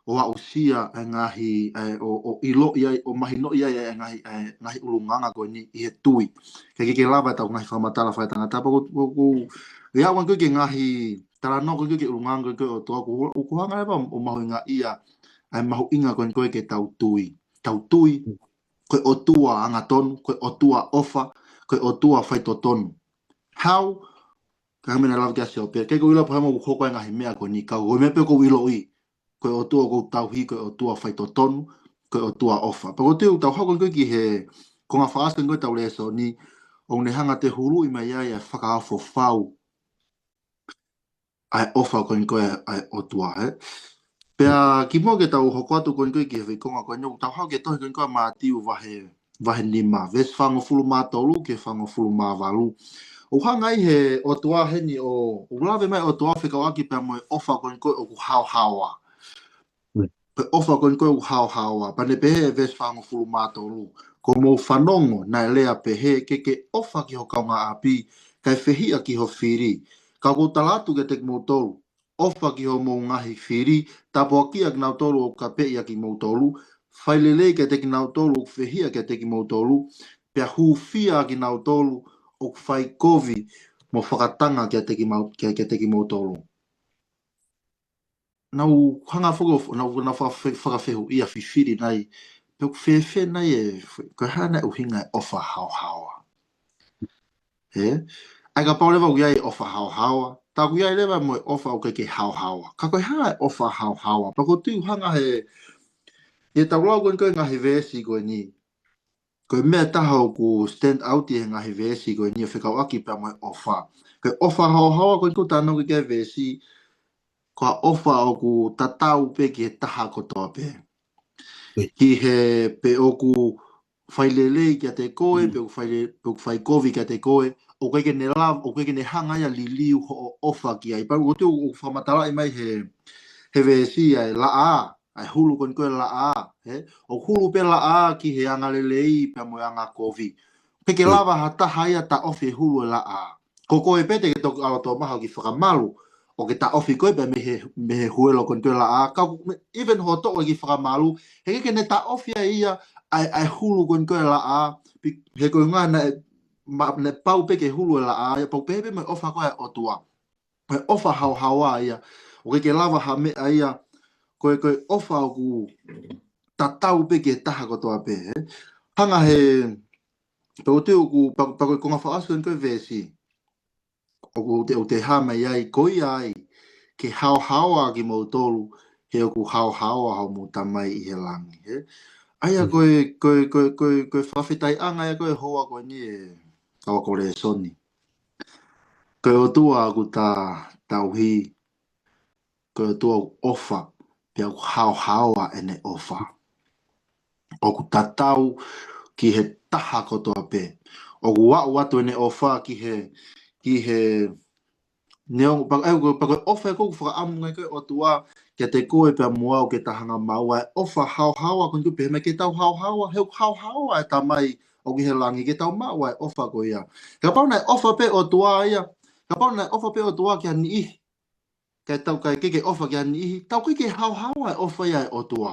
ʻo aʻusia e ngaahi, e, ʻo, ʻo ʻiloʻi ai, ʻo mahinoʻi ai e ngaahi, e ngaahi ʻulungaanga ko eni ʻi he tui. Ka ʻikai ke lava ʻetau ngaahi fakamatala fakaetangata. Pea ʻoku, ʻoku, ʻoku ʻi ai ʻa e ngaahi talanoa ko eni ki he ʻulungaanga ko e ʻOtua, ʻoku, ʻoku hanga leva ʻo mahuʻingaʻia ʻa e mahuʻinga ko eni ko e ke tau tui. Tau tui ko e ʻOtua angatonu, ko e ʻOtua ʻofa, ko e ʻOtua faitotonu. How? Ka meʻa naʻe lave ki ai ʻa Siope, ʻikai ke u ʻilo pe ko e hā e meʻa ʻoku hoko ai e ngaahi meʻa ko eni, ka ko e meʻa pē ʻoku ou ʻiloʻi, ko e ʻOtua ʻoku ou tauhi, ko e ʻOtua faitotonu, ko e ʻOtua ʻofa. Pea ʻoku ou tui ʻoku tau hoko ko ē ki he konga fakaʻosi ko eni ko e tau lēsoni, ʻoku ne hanga ʻo huluʻi mai ai e fakaofo fau ʻa e ʻofa ko eni ko e ʻa e ʻOtua, ē. Pea kimuʻa ke tau hoko atu ko eni ko e ki he foʻi konga ko eni, ʻoku tau haʻu ki he tohi ko eni ko e ʻa Mātiu vahe, vahe nima, veesi fāngofulu mā tolu ki he fāngofulu mā valu. ʻOku hanga ai he ʻOtua heni ʻo, ʻoku lave mai e ʻOtua fekauʻaki pea mo e ʻofa ko eni ko e ʻoku haohaoa. Ko e ʻofa ko eni ko e ʻoku haohaoa. Pea ne pehē ʻe he veesi fāngofulu mā tolu, kuo mou fanongo naʻe lea pehē, ke ke ʻofa ki ho kaungāʻapi, kae fehiʻa ki ho fili. Ka ʻoku ou tala atu kiate kimoutolu, ʻofa ki hoʻomou ngaahi fili, tāpuakiʻi ʻa kinautolu ʻoku kapeʻi ʻa kimoutolu, fai lelei kiate kinautolu ʻoku fehiʻa kiate kimoutolu, pea hūfia ʻa kinautolu ʻoku fai kovi mo fakatanga kiate kimau-, kia-, kiate kimoutolu. Naʻa ku hanga foki ʻo, naʻa ku, naʻa ku fakafe-, fakafehuʻia fifili nai, pe ʻoku fēfē nai e, ko e hā nai e ʻuhinga e ʻofa haohaoa. Ē? ʻA ia kapau leva ʻoku ʻi ai e ʻofa haohaoa, tā ʻoku ʻi ai leva mo e ʻofa ʻoku ʻikai ke haohaoa. Ka ko e hā e ʻofa haohaoa? Pea ʻoku ou tui ʻoku hanga he, ʻi heʻetau lau ko eni ko e ngaahi veesi ko eni, ko e meʻa ʻe taha ʻoku stand out ʻi he ngaahi veesi ko eni ʻo fekauʻaki pea mo e ʻofa. Ko e ʻofa haohaoa ko eni ʻoku tala ʻe he veesi, ko e ʻofa ʻoku tatau pē ki he taha kotoa pē. ʻIo. Ki he pe ʻoku fai lelei kiate koe, Mm. pe ʻoku fai le-, pe ʻoku fai kovi kiate koe, ʻoku ʻikai ke ne lava, ʻoku ʻikai ke ne hanga ia ʻo liliu hoʻo ʻofa ki ai. Pea ʻoku ou tui ʻoku fakamatalaʻi mai he, he veesi ʻa e laʻā, ʻa e hulu ko eni ko e laʻā, ē? ʻOku hulu pē laʻā ki he angalelei pea mo e angakovi. ʻIkai ke Mm. lava ha taha ia ʻo taʻofi e hulu e laʻā. Ko koe pē te ke toki ʻalu ʻo toʻo maha ʻo ke fakamalu, ʻo ke taʻofi koe pē mei he, mei he huelo ko eni ko e laʻā. Ka ʻoku me-, even hoʻo toʻo ʻo ke fakamalu, he ʻikai ke ne taʻofi ai ia ʻa e, ʻa e hulu ko eni ko e laʻā, pi-, he ko e ʻuhinga naʻe, ma-, naʻe pau pē ke hulu e laʻā, ia pau pē pē mo e ʻofa ko ē ʻa e ʻOtua. Ko e ʻofa haohaoa ia, ʻoku ʻikai ke lava ha meʻa ia, ko e, ko e ʻofa ʻoku tatau pē ki he taha kotoa pē, ē. Hanga he, pea ʻoku ou tui ʻoku, pea, pea ko e konga fakaʻosi ko eni ko e veesi, ʻoku te, ʻoku te hā mai ai, ko ia ai, ke haohaoa kimoutolu, he ʻoku haohaoa hoʻomou Tamai ʻi he langi, ē. ʻA ia Mm. ko e, ko e, ko e, ko e, ko e fakafetaʻiʻanga ia ko e houa ko eni ē, kau ako lēsoni. Ko e ʻOtua ʻoku ta tauhi, ko e ʻOtua ʻoku ʻofa, pea ʻoku haohaoa ʻene ʻofa. ʻOku tatau ki he taha kotoa pē. ʻOku aʻu atu ʻene ʻofa ki he, ki he, neongo, pea, ʻa ia ko e, pea ko e ʻofa ē ʻoku fakaʻamu ngai ko e ʻOtua kiate koe pea mo au ke ta hanga ʻo maʻu ʻa e ʻofa haohaoa, ko eni ʻoku pehē mai ke tau haohaoa, he ʻoku haohaoa e Tamai ʻoku ʻi he langi ke tau maʻu ʻa e ʻofa ko ia. He kapau naʻe ʻofa pē ʻOtua ia, kapau naʻe ʻofa pē ʻOtua ki ha niʻihi, kae tau ʻikai ke, ke ʻofa ki ha niʻihi, tau ʻikai ke haohaoa e ʻofa ia ʻa e ʻOtua.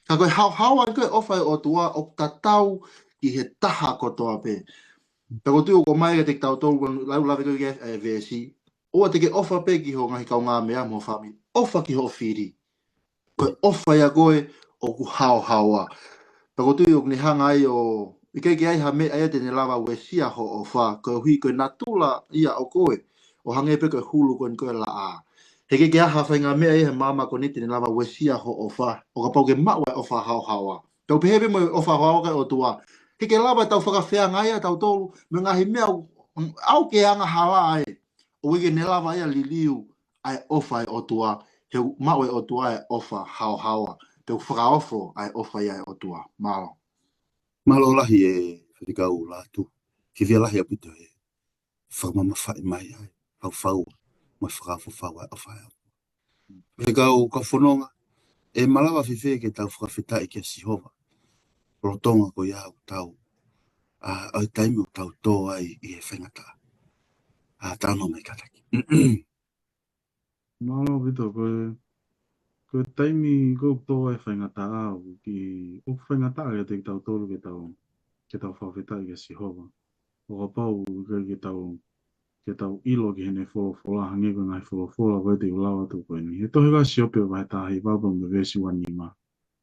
Ka ko e haohaoa ko e ʻofa ʻa e ʻOtua ʻoku tatau ki he taha kotoa pē. Pea ʻoku ou tui ʻoku ʻomai kiate kitautolu ʻa e lau lave ko ē ki he, ē, veesi. ʻOua te ke ʻofa pē ki ho ngaahi kaungāmeʻa mo ho fāmili. ʻOfa ki hoʻo fili. Ko e ʻofa ia ko ē ʻoku haohaoa. Pea ʻoku ou tui ʻoku ne hanga ai ʻo, ʻikai ke ʻi ai ha meʻa ia te ne lava ʻo uesia hoʻo ʻofa, koeʻuhi ko e natula ia ʻo koe, ʻo hangē pē ko e hulu ko eni ko e laʻā. He ʻikai ke ʻi ai ha faʻahinga meʻa ia he māmani ko eni te ne lava ʻo uesia hoʻo ʻofa, ʻo kapau ke maʻu ʻa e ʻofa haohaoa. Pea ʻoku pehē pē mo e ʻofa haohaoa ʻa e ʻOtua. He ʻikai ke lava ʻetau fakafeangai ʻa tautolu, mo e ngaahi meʻa ʻoku, ʻoku angahala ai. ʻOku ʻikai ke ne lava ia ʻo liliu ʻa e ʻofa ʻa e ʻOtua, he ʻoku maʻu ʻe he ʻOtua ʻa e ʻofa haohaoa, pea ʻoku fakaofo ʻa e ʻofa ia ʻa e ʻOtua. Mālō. Mālō lahi e faifekau Lātū. Fiefia lahi ʻaupito he fakamamafaʻi mai ʻa e faufau, mo e fakaofo fau ʻa e ʻofa ʻa e ʻOtua. Faifekau kau fononga, ʻe malava fēfē ke tau fakafetaʻi kia Sihova lolotonga ko ia ʻoku tau, ʻa, ʻo e taimi ʻoku tau tō ai ʻi he faingataʻa. ʻA, talanoa mai kātaki. Mālō ʻaupito, ko e, ko e taimi ko ē ʻoku tō ai e faingataʻa, ʻoku ki, ʻoku faingataʻa kiate kitautolu ke tau, ke tau fakafetaʻi kia Sihova. ʻO kapau ʻoku ʻikai ke tau, ke tau ʻilo ki heʻene folofola, hangē ko e ngaahi folofola ko ē te u lau atu ko eni. He tohi ʻa Siope vahe taha hiva pea mo e veesi ua nima.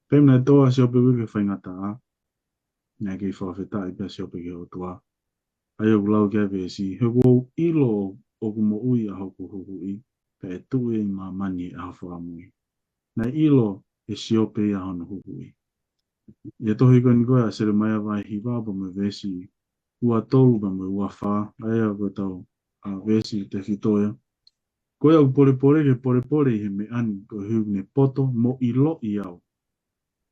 Taimi naʻe tō ai ʻa Siope ki he faingataʻa, naʻe kei fakafetaʻi pē ʻa Siope ki he ʻOtua. ʻA ia ʻoku lau ki ai e veesi, he ʻoku ou ʻilo ʻoku moʻui ʻa hoku Huhuʻi, pea ʻe tuʻu ia ʻi māmani he ʻaho fakamui. Naʻe ʻilo ʻe Siope ia hono Huhuʻi. ʻI he tohi ko eni ko ē ʻa Selemaia vahe hiva pea mo e veesi ua tolu pea mo e ua fā, ʻa ia ko ʻetau, ʻa, veesi tefito ia. Ko ia ʻoku polepole ke polepole ʻi he meʻa ni, koeʻuhi ʻoku ne poto mo ʻiloʻi au.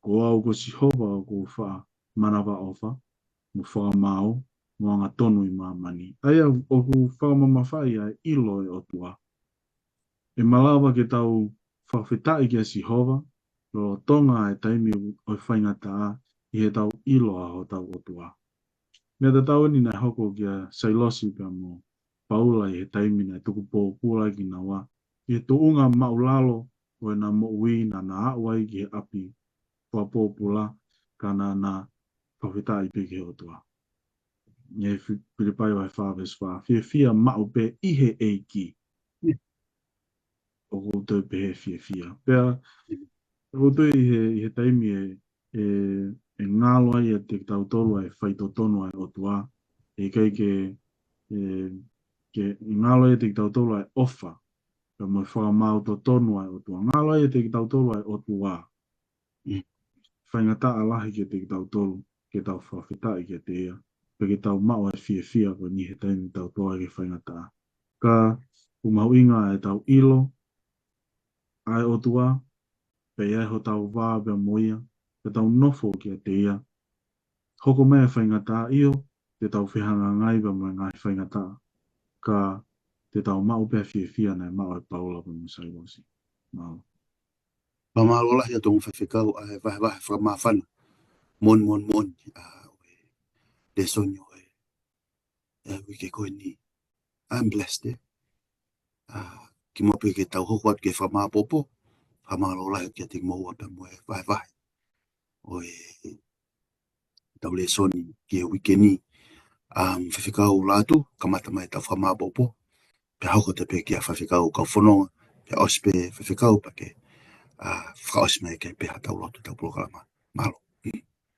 Ko au ko Sihova ʻoku ou faʻa manavaʻofa, mo fakamaau, mo angatonu ʻi māmani. ʻA ia ʻoku fakamamafaʻi ʻa e ʻilo ʻo e ʻOtua. ʻE malava ke tau fakafetaʻi kia Sihova, lolotonga e taimi ʻo e faingataʻa ʻi heʻetau ʻilo ʻa hotau ʻOtua. Meʻa tatau eni naʻe hoko kia Sailosi pea mo Paula ʻi he taimi naʻe tuku pōpula kinaua, ʻi he tuʻunga māʻulalo ʻo ʻena moʻui naʻa na aʻu ai ki he ʻapi fakapōpula, ka naʻa na fakafetaʻi pē ki he ʻOtua. ʻI he Fi-, Filipai vahe fā veesi fā, fiefia maʻu pē ʻi he ʻEiki. ʻIo. ʻOku ou toe pehē fiefia. Pea, ʻoku ou tui ʻi he, ʻi he taimi ē, ē, ʻe ngalo ai ʻiate kitautolu ʻa e faitotonu ʻa e ʻOtua. ʻE ʻikai ke, ē, ke ngalo ʻiate kitautolu ʻa e ʻofa, pea mo e fakamaau totonu ʻa e ʻOtua. Ngalo ʻiate kitautolu ʻa e ʻOtua. Mm. Faingataʻa lahi kiate kitautolu, ke tau fakafetaʻi kiate ia, pea ke tau maʻu ʻa e fiefia ko eni he taimi ʻoku tau tō ai ki he faingataʻa. Ka ʻoku mahuʻinga ʻetau ʻilo ʻa e ʻOtua, pea ʻi ai hotau vā pea mo ia, pea tau nofo kiate ia. Hoko mai e faingataʻa, ʻio, te tau fehangahangai pea mo e ngaahi faingataʻa, ka te tau maʻu pē ʻa e fiefia naʻe maʻu ʻe Paula pea mo Sailosi. Mālō. Fakamālō lahi atu ongo faifekau ʻa e vahevahe fakamāfana. Moʻoni, moʻoni, moʻoni. ʻA, ʻo e lēsoni ʻo e, e uike ko eni. I'm blessed, eh. ʻA, kimuʻa pē ke tau hoko atu ki he fakamāʻopoʻopo, fakamālō lahi atu kiate kimoua pea mo e vahevahe ʻo e tau lēsoni ki he uike ni. Um, faifekau Lātū, kamata mai ʻetau fakamāʻopoʻopo, pea hoko atu pē kia faifekau kau fononga, pea ʻosi pē faifekau pea ke, uh, fakaʻosi mai ke pea tau lotu ʻetau polokalama. Mālō.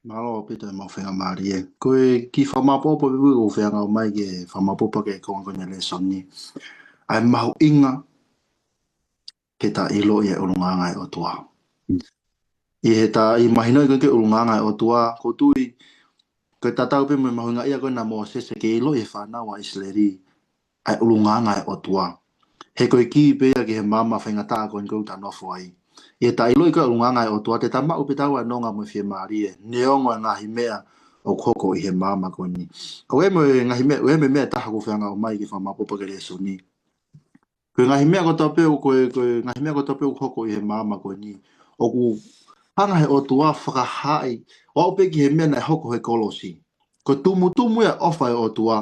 Mālō ʻaupito e mau feinga mālie. Ko e kiʻi fakamāʻopoʻopo pē ʻoku ou feinga ʻomai ke fakamāʻopoʻopo ki he konga ko eni e lēsoni. ʻA e mahuʻinga ke ta ʻiloʻi e ʻulungaanga e ʻOtua. Mm. ʻI he ta ʻi mahinoʻi ko ē ke ʻulungaanga e ʻOtua, ʻoku ou tui, ko e tatau pē mo e mahuʻingaʻia ko ē ʻa Mōsese ke ʻiloʻi e fānau ʻa ʻIsileli ʻa e ʻulungaanga e ʻOtua. He ko e kī pē ia ki he maama faingataʻa ko eni ʻoku ta nofo ai. ʻI he ta ʻiloʻi ko ē ʻulungaanga e ʻOtua, te ta maʻu pē ʻetau nonga mo e fiemālie, neongo e ngaahi meʻa ʻoku hoko ʻi he maama ko eni. Ko e mo e ngaahi meʻa, ʻoku ʻi ai mo e meʻa ʻe taha ʻoku ou feinga ʻomai ke fakamāʻopoʻopo ki he lēsoni. Ko e ngaahi meʻa kotoa pē ʻoku, ko e, ko e ngaahi meʻa kotoa pē ʻoku hoko ʻi he maama ko eni, ʻoku hanga he ʻOtua fakahaaʻi, ʻo aʻu pē ki he meʻa naʻe hoko he kolosi. Ko e tumutumu ia ʻofa e ʻOtua.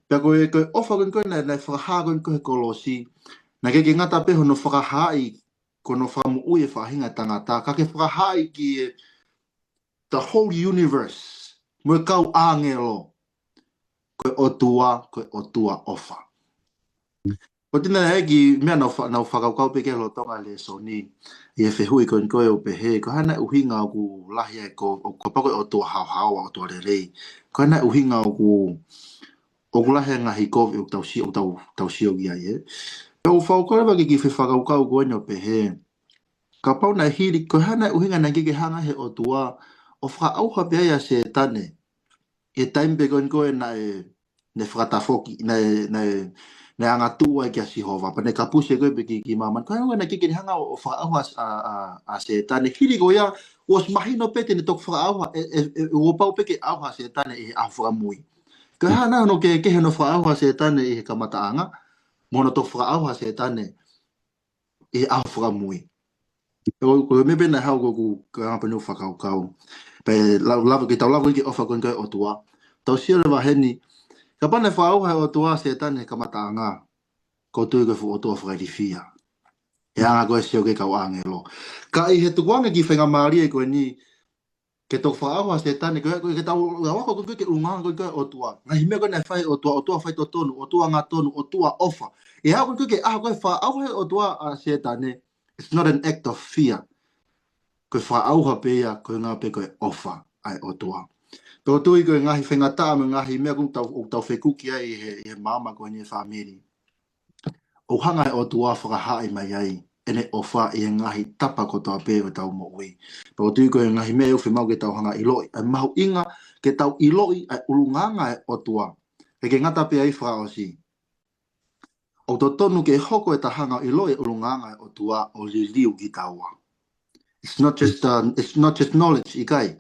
Pea ko e, ko e ʻofa ko eni ko ē naʻe, naʻe fakahā ko eni ko ē he kolosi, naʻe ʻikai ke ngata pē hono fakahaaʻi ko hono fakamoʻui e faʻahinga tangata, ka ke fakahaaʻi ki he the whole universe, mo e kau ʻāngelo, ko e ʻOtua, ko e ʻOtua ʻofa. Ko e ʻuhinga ia e kiʻi meʻa naʻa ku fa-, naʻa ku fakakaukau pē ki he lolotonga e lēsoni, ʻi he fehuʻi ko eni ko ē ʻo pehē, ko e hā nai e ʻuhinga ʻoku lahi ai ko, ʻo kapau ko e ʻOtua haohaoa, ʻOtua lelei. Ko e hā nai e ʻuhinga ʻoku, ʻoku lahi ai e ngaahi kovi ʻoku tau si-, ʻoku tau, tau sio ki ai, ē. Pea ʻoku ou fakakaukau leva ki he kiʻi fefakakaukau ko eni ʻo pehē, kapau naʻe hili, ko e hā nai e ʻuhinga naʻe ʻikai ke hanga he ʻOtua ʻo fakaʻauha pē ai ʻa Sētane, ʻi he taimi pē ko eni ko ē naʻe, naʻe fakatafoki, naʻe, naʻe, naʻe angatuʻu ai kia Sihova, pea naʻe kapusi ko ē pē ki, ki māmani. Ko e hā nai e ʻuhinga naʻe ʻikai ke ne hanga ʻo, ʻo fakaʻauha ʻa, ʻa, ʻa Sētane. Hili ko ia, ʻosi mahino pē te ne toki fakaʻauha, ʻe, ʻe, ʻe, ʻo pau pē ke ʻauha ʻa Sētane ʻi he ʻaho fakamui. Ko e hā nai hono kehekehe hono fakaʻauha ʻa Sētane ʻi he kamataʻanga, mo hono toki fakaʻauha ʻa Sētane ʻi he ʻaho fakamui. Ko, ko e meʻa pē naʻe haʻu ko ē ʻoku ou hanga pē ʻo fakakaukau. Pea lau, lau, ke tau lau ko ē ki he ʻofa ko eni ko ē ʻa e ʻOtua. Tau sio leva heni, kapau naʻe fakaʻauha he ʻOtua ʻa Sētane he kamataʻanga, ʻoku ou tui ko e fuʻu ʻOtua fakailifia. ʻE hanga ko ē ʻo sio ki he kau ʻāngelo. Ka ʻi he tukuange e kiʻi faingamālie ko eni, ke toki fakaʻauha ʻa Sētane, ko e, ko e, ke tau lau ko ē ko ē ki he ʻulungaanga ko ē ʻo e ʻOtua. Ngaahi meʻa ko ē naʻe fai ʻe he ʻOtua, ʻOtua faitotonu, ʻOtua angatonu, ʻOtua ʻofa. ʻI he ʻaho ko ē ke ʻaho ko ē fakaʻauha ʻe he ʻOtua ʻa Sētane, it's not an act of fear. Ko e fakaʻauha pē ia, ko e ʻuhinga pē ko e ʻofa ʻa e ʻOtua. Pea ʻoku ou tui ko e ngaahi faingataʻa mo e ngaahi meʻa ʻoku tau, ʻoku tau fekuki ai ʻi he, ʻi he maama ko eni e fāmili, ʻoku hanga he ʻOtua ʻo fakahaaʻi mai ai ʻene ʻofa ʻi he ngaahi tapa kotoa pē ʻo ʻetau moʻui. Pea ʻoku ou tui ko e ngaahi meʻa ʻoku fiemaʻu ke tau hanga ʻo ʻiloʻi, ʻa e mahuʻinga ke tau ʻiloʻi ʻa e ʻulungaanga e ʻOtua. ʻIkai ke ngata pē ai, fakaʻosi, ʻoku totonu ke hoko ʻeta hanga ʻo ʻiloʻi e ʻulungaanga e ʻOtua ʻo liliu kitaua. It's not just, uh, it's not just knowledge, ʻikai.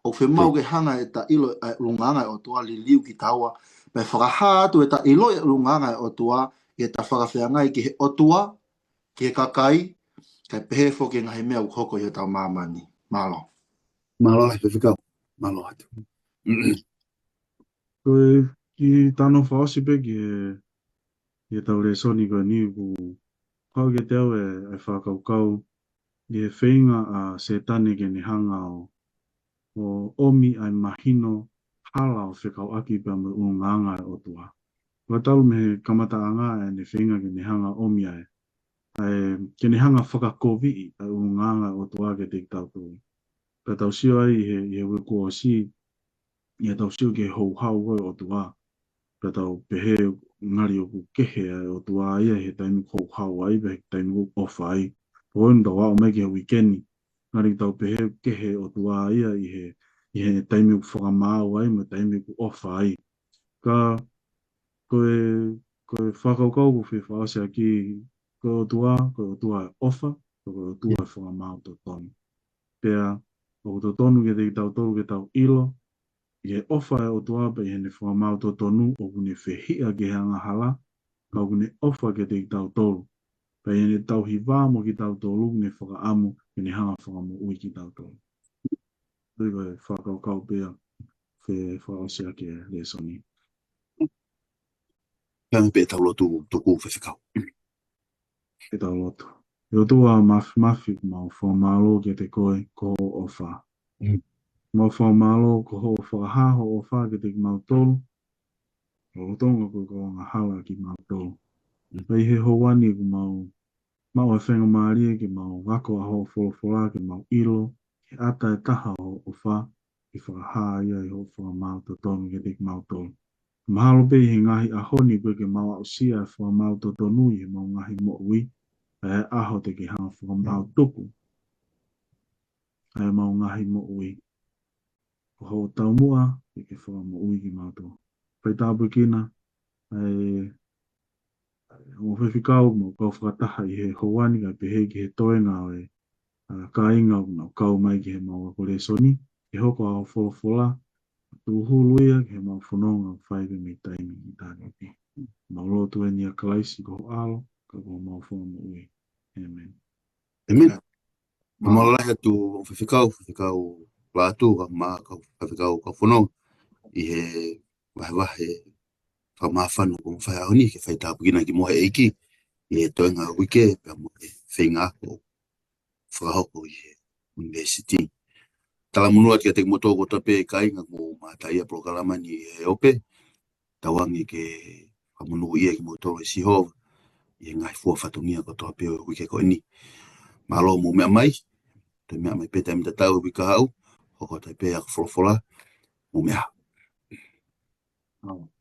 ʻOku fiemaʻu ke hanga ʻeta ʻilo ʻa e ʻulungaanga e ʻOtua ʻo liliu kitaua, pea fakahā atu ʻeta ʻiloʻi e ʻulungaanga e ʻOtua ʻi heʻeta fakafeangai ki he ʻOtua, ki he kakai, kae pehē foki ki he ngaahi meʻa ʻoku hoko ʻi hotau māmani. Mālō. Mālō lahi faifekau. Mālō atu. Ko e kiʻi tano fakaʻosi pē ki he, ki heʻetau lēsoni ko eni, ʻoku kau kiate au e, e fakakaukau ʻi he feinga ʻa Sētane ke ne hanga ʻo, ʻo ʻomi ʻa e mahino hala ʻo fekauʻaki pea mo e ʻulungaanga e ʻOtua. Ko e talu mei he kamataʻanga ʻene feinga ke ne hanga ʻo ʻomi ʻa e, ʻa e, ke ne hanga ʻo fakakoviʻi ʻa e ʻulungaanga e ʻOtua kiate kitautolu. Pea tau sio ai ʻi he, ʻi he uike kuo ʻosi, ʻi heʻetau sio ki he houhau ʻo e ʻOtua. Pea tau pehē ngali ʻoku kehe ʻa e ʻOtua ia ʻi he taimi ʻoku houhau ai, pe he taimi ʻoku ʻofa ai. Ko eni tau aʻu mai ki he uike ni, ngali tau pehē ʻoku kehe ʻOtua ia ʻi he, ʻi he taimi ʻoku fakamaau ai, mo e taimi ʻoku ʻofa ai. Ka, ko e, ko e fakakaukau ʻoku fie fakaʻosi ʻaki, ko e ʻOtua, ko e ʻOtua ʻoku ʻofa, ko e ʻOtua ʻoku fakamaau totonu. Pea, ʻoku totonu kiate kitautolu ke tau ʻilo, ʻi he ʻofa ʻa e ʻOtua pea ʻi heʻene fakamaau totonu ʻoku ne fehiʻa ki he angahala, ka ʻoku ne ʻofa kiate kitautolu. Pea ʻi heʻene tauhi vā mo kitautolu ʻoku ne fakaʻamu ke ne hanga ʻo fakamoʻui kitautolu. Ko e fakakaukau pē ia ʻoku fie fakaʻosi ʻaki e lēsoni. Kae pē tau lotu, Tuku Faifekau. Ke tau lotu. ʻE ʻOtua Māfimafi, ʻoku mau fakamālō kiate koe ko hoʻo ʻofa. Mau fakamālō ko hoʻo fakahā hoʻo ʻofa kiate kimautolu. ʻOku tonga ko e kau angahala kimautolu. Pea ʻi he houa ni ʻoku mau maʻu e faingamālie ke mau ako ʻa hoʻo folofola, ke mau ʻilo, ke ʻata e taha hoʻo ʻofa, ke fakahā ia ʻi hoʻo fakamaau totonu kiate kimautolu. Mahalo pē ʻi he ngaahi ʻaho ni ʻoku ʻikai ke mau aʻusia e fakamaau totonu ʻi heʻemau ngaahi moʻui, ʻa e ʻaho te ke hanga ʻo fakamaau tuku ʻa ʻemau ngaahi moʻui. Ko hoʻo taumuʻa ke ke fakamoʻui kimautolu. Fai tāpuekina ʻa e ongo faifekau mo e kau fakataha ʻi he houa ni kae pehē ki he toenga ʻo e, ʻa, kāinga ʻoku nau kau mai ki heʻemau ako lēsoni, ke hoko ʻa hoʻo folofola, tūhulu ia ki heʻemau fononga ʻoku fai pē mei taimi ki taimi. Mau lotu eni ʻia Kalaisi ko ho ʻAlo, ka ko homau Fakamoʻui. ʻĒmeni. ʻĒmeni. Mau lalahi atu ongo faifekau, faifekau Lātū, kae ʻumaʻā kau faifekau kau fononga, ʻi he vahevahe fakamāfana kuo fai he ʻaho ni, ke fai tāpuekina kimoua ʻe he ʻEiki ʻi he toenga uike, pea mo e feinga ako fakahoko ʻi he ʻunivēsiti. Talamonū atu kiate kimoutolu kotoa pē kāinga ʻoku mou mamata ʻi he polokalama ni he ope, tauange ke fakamonūʻia kimoutolu ʻe Sihova ʻi he ngaahi fua fatongia kotoa pē ʻo e uike ko eni. Mālō hoʻomou meʻa mai, toe meʻa mai pē taimi tatau ʻi he uike kahaʻu, hoko atu pē ʻa e ako folofola, mou meʻa ā.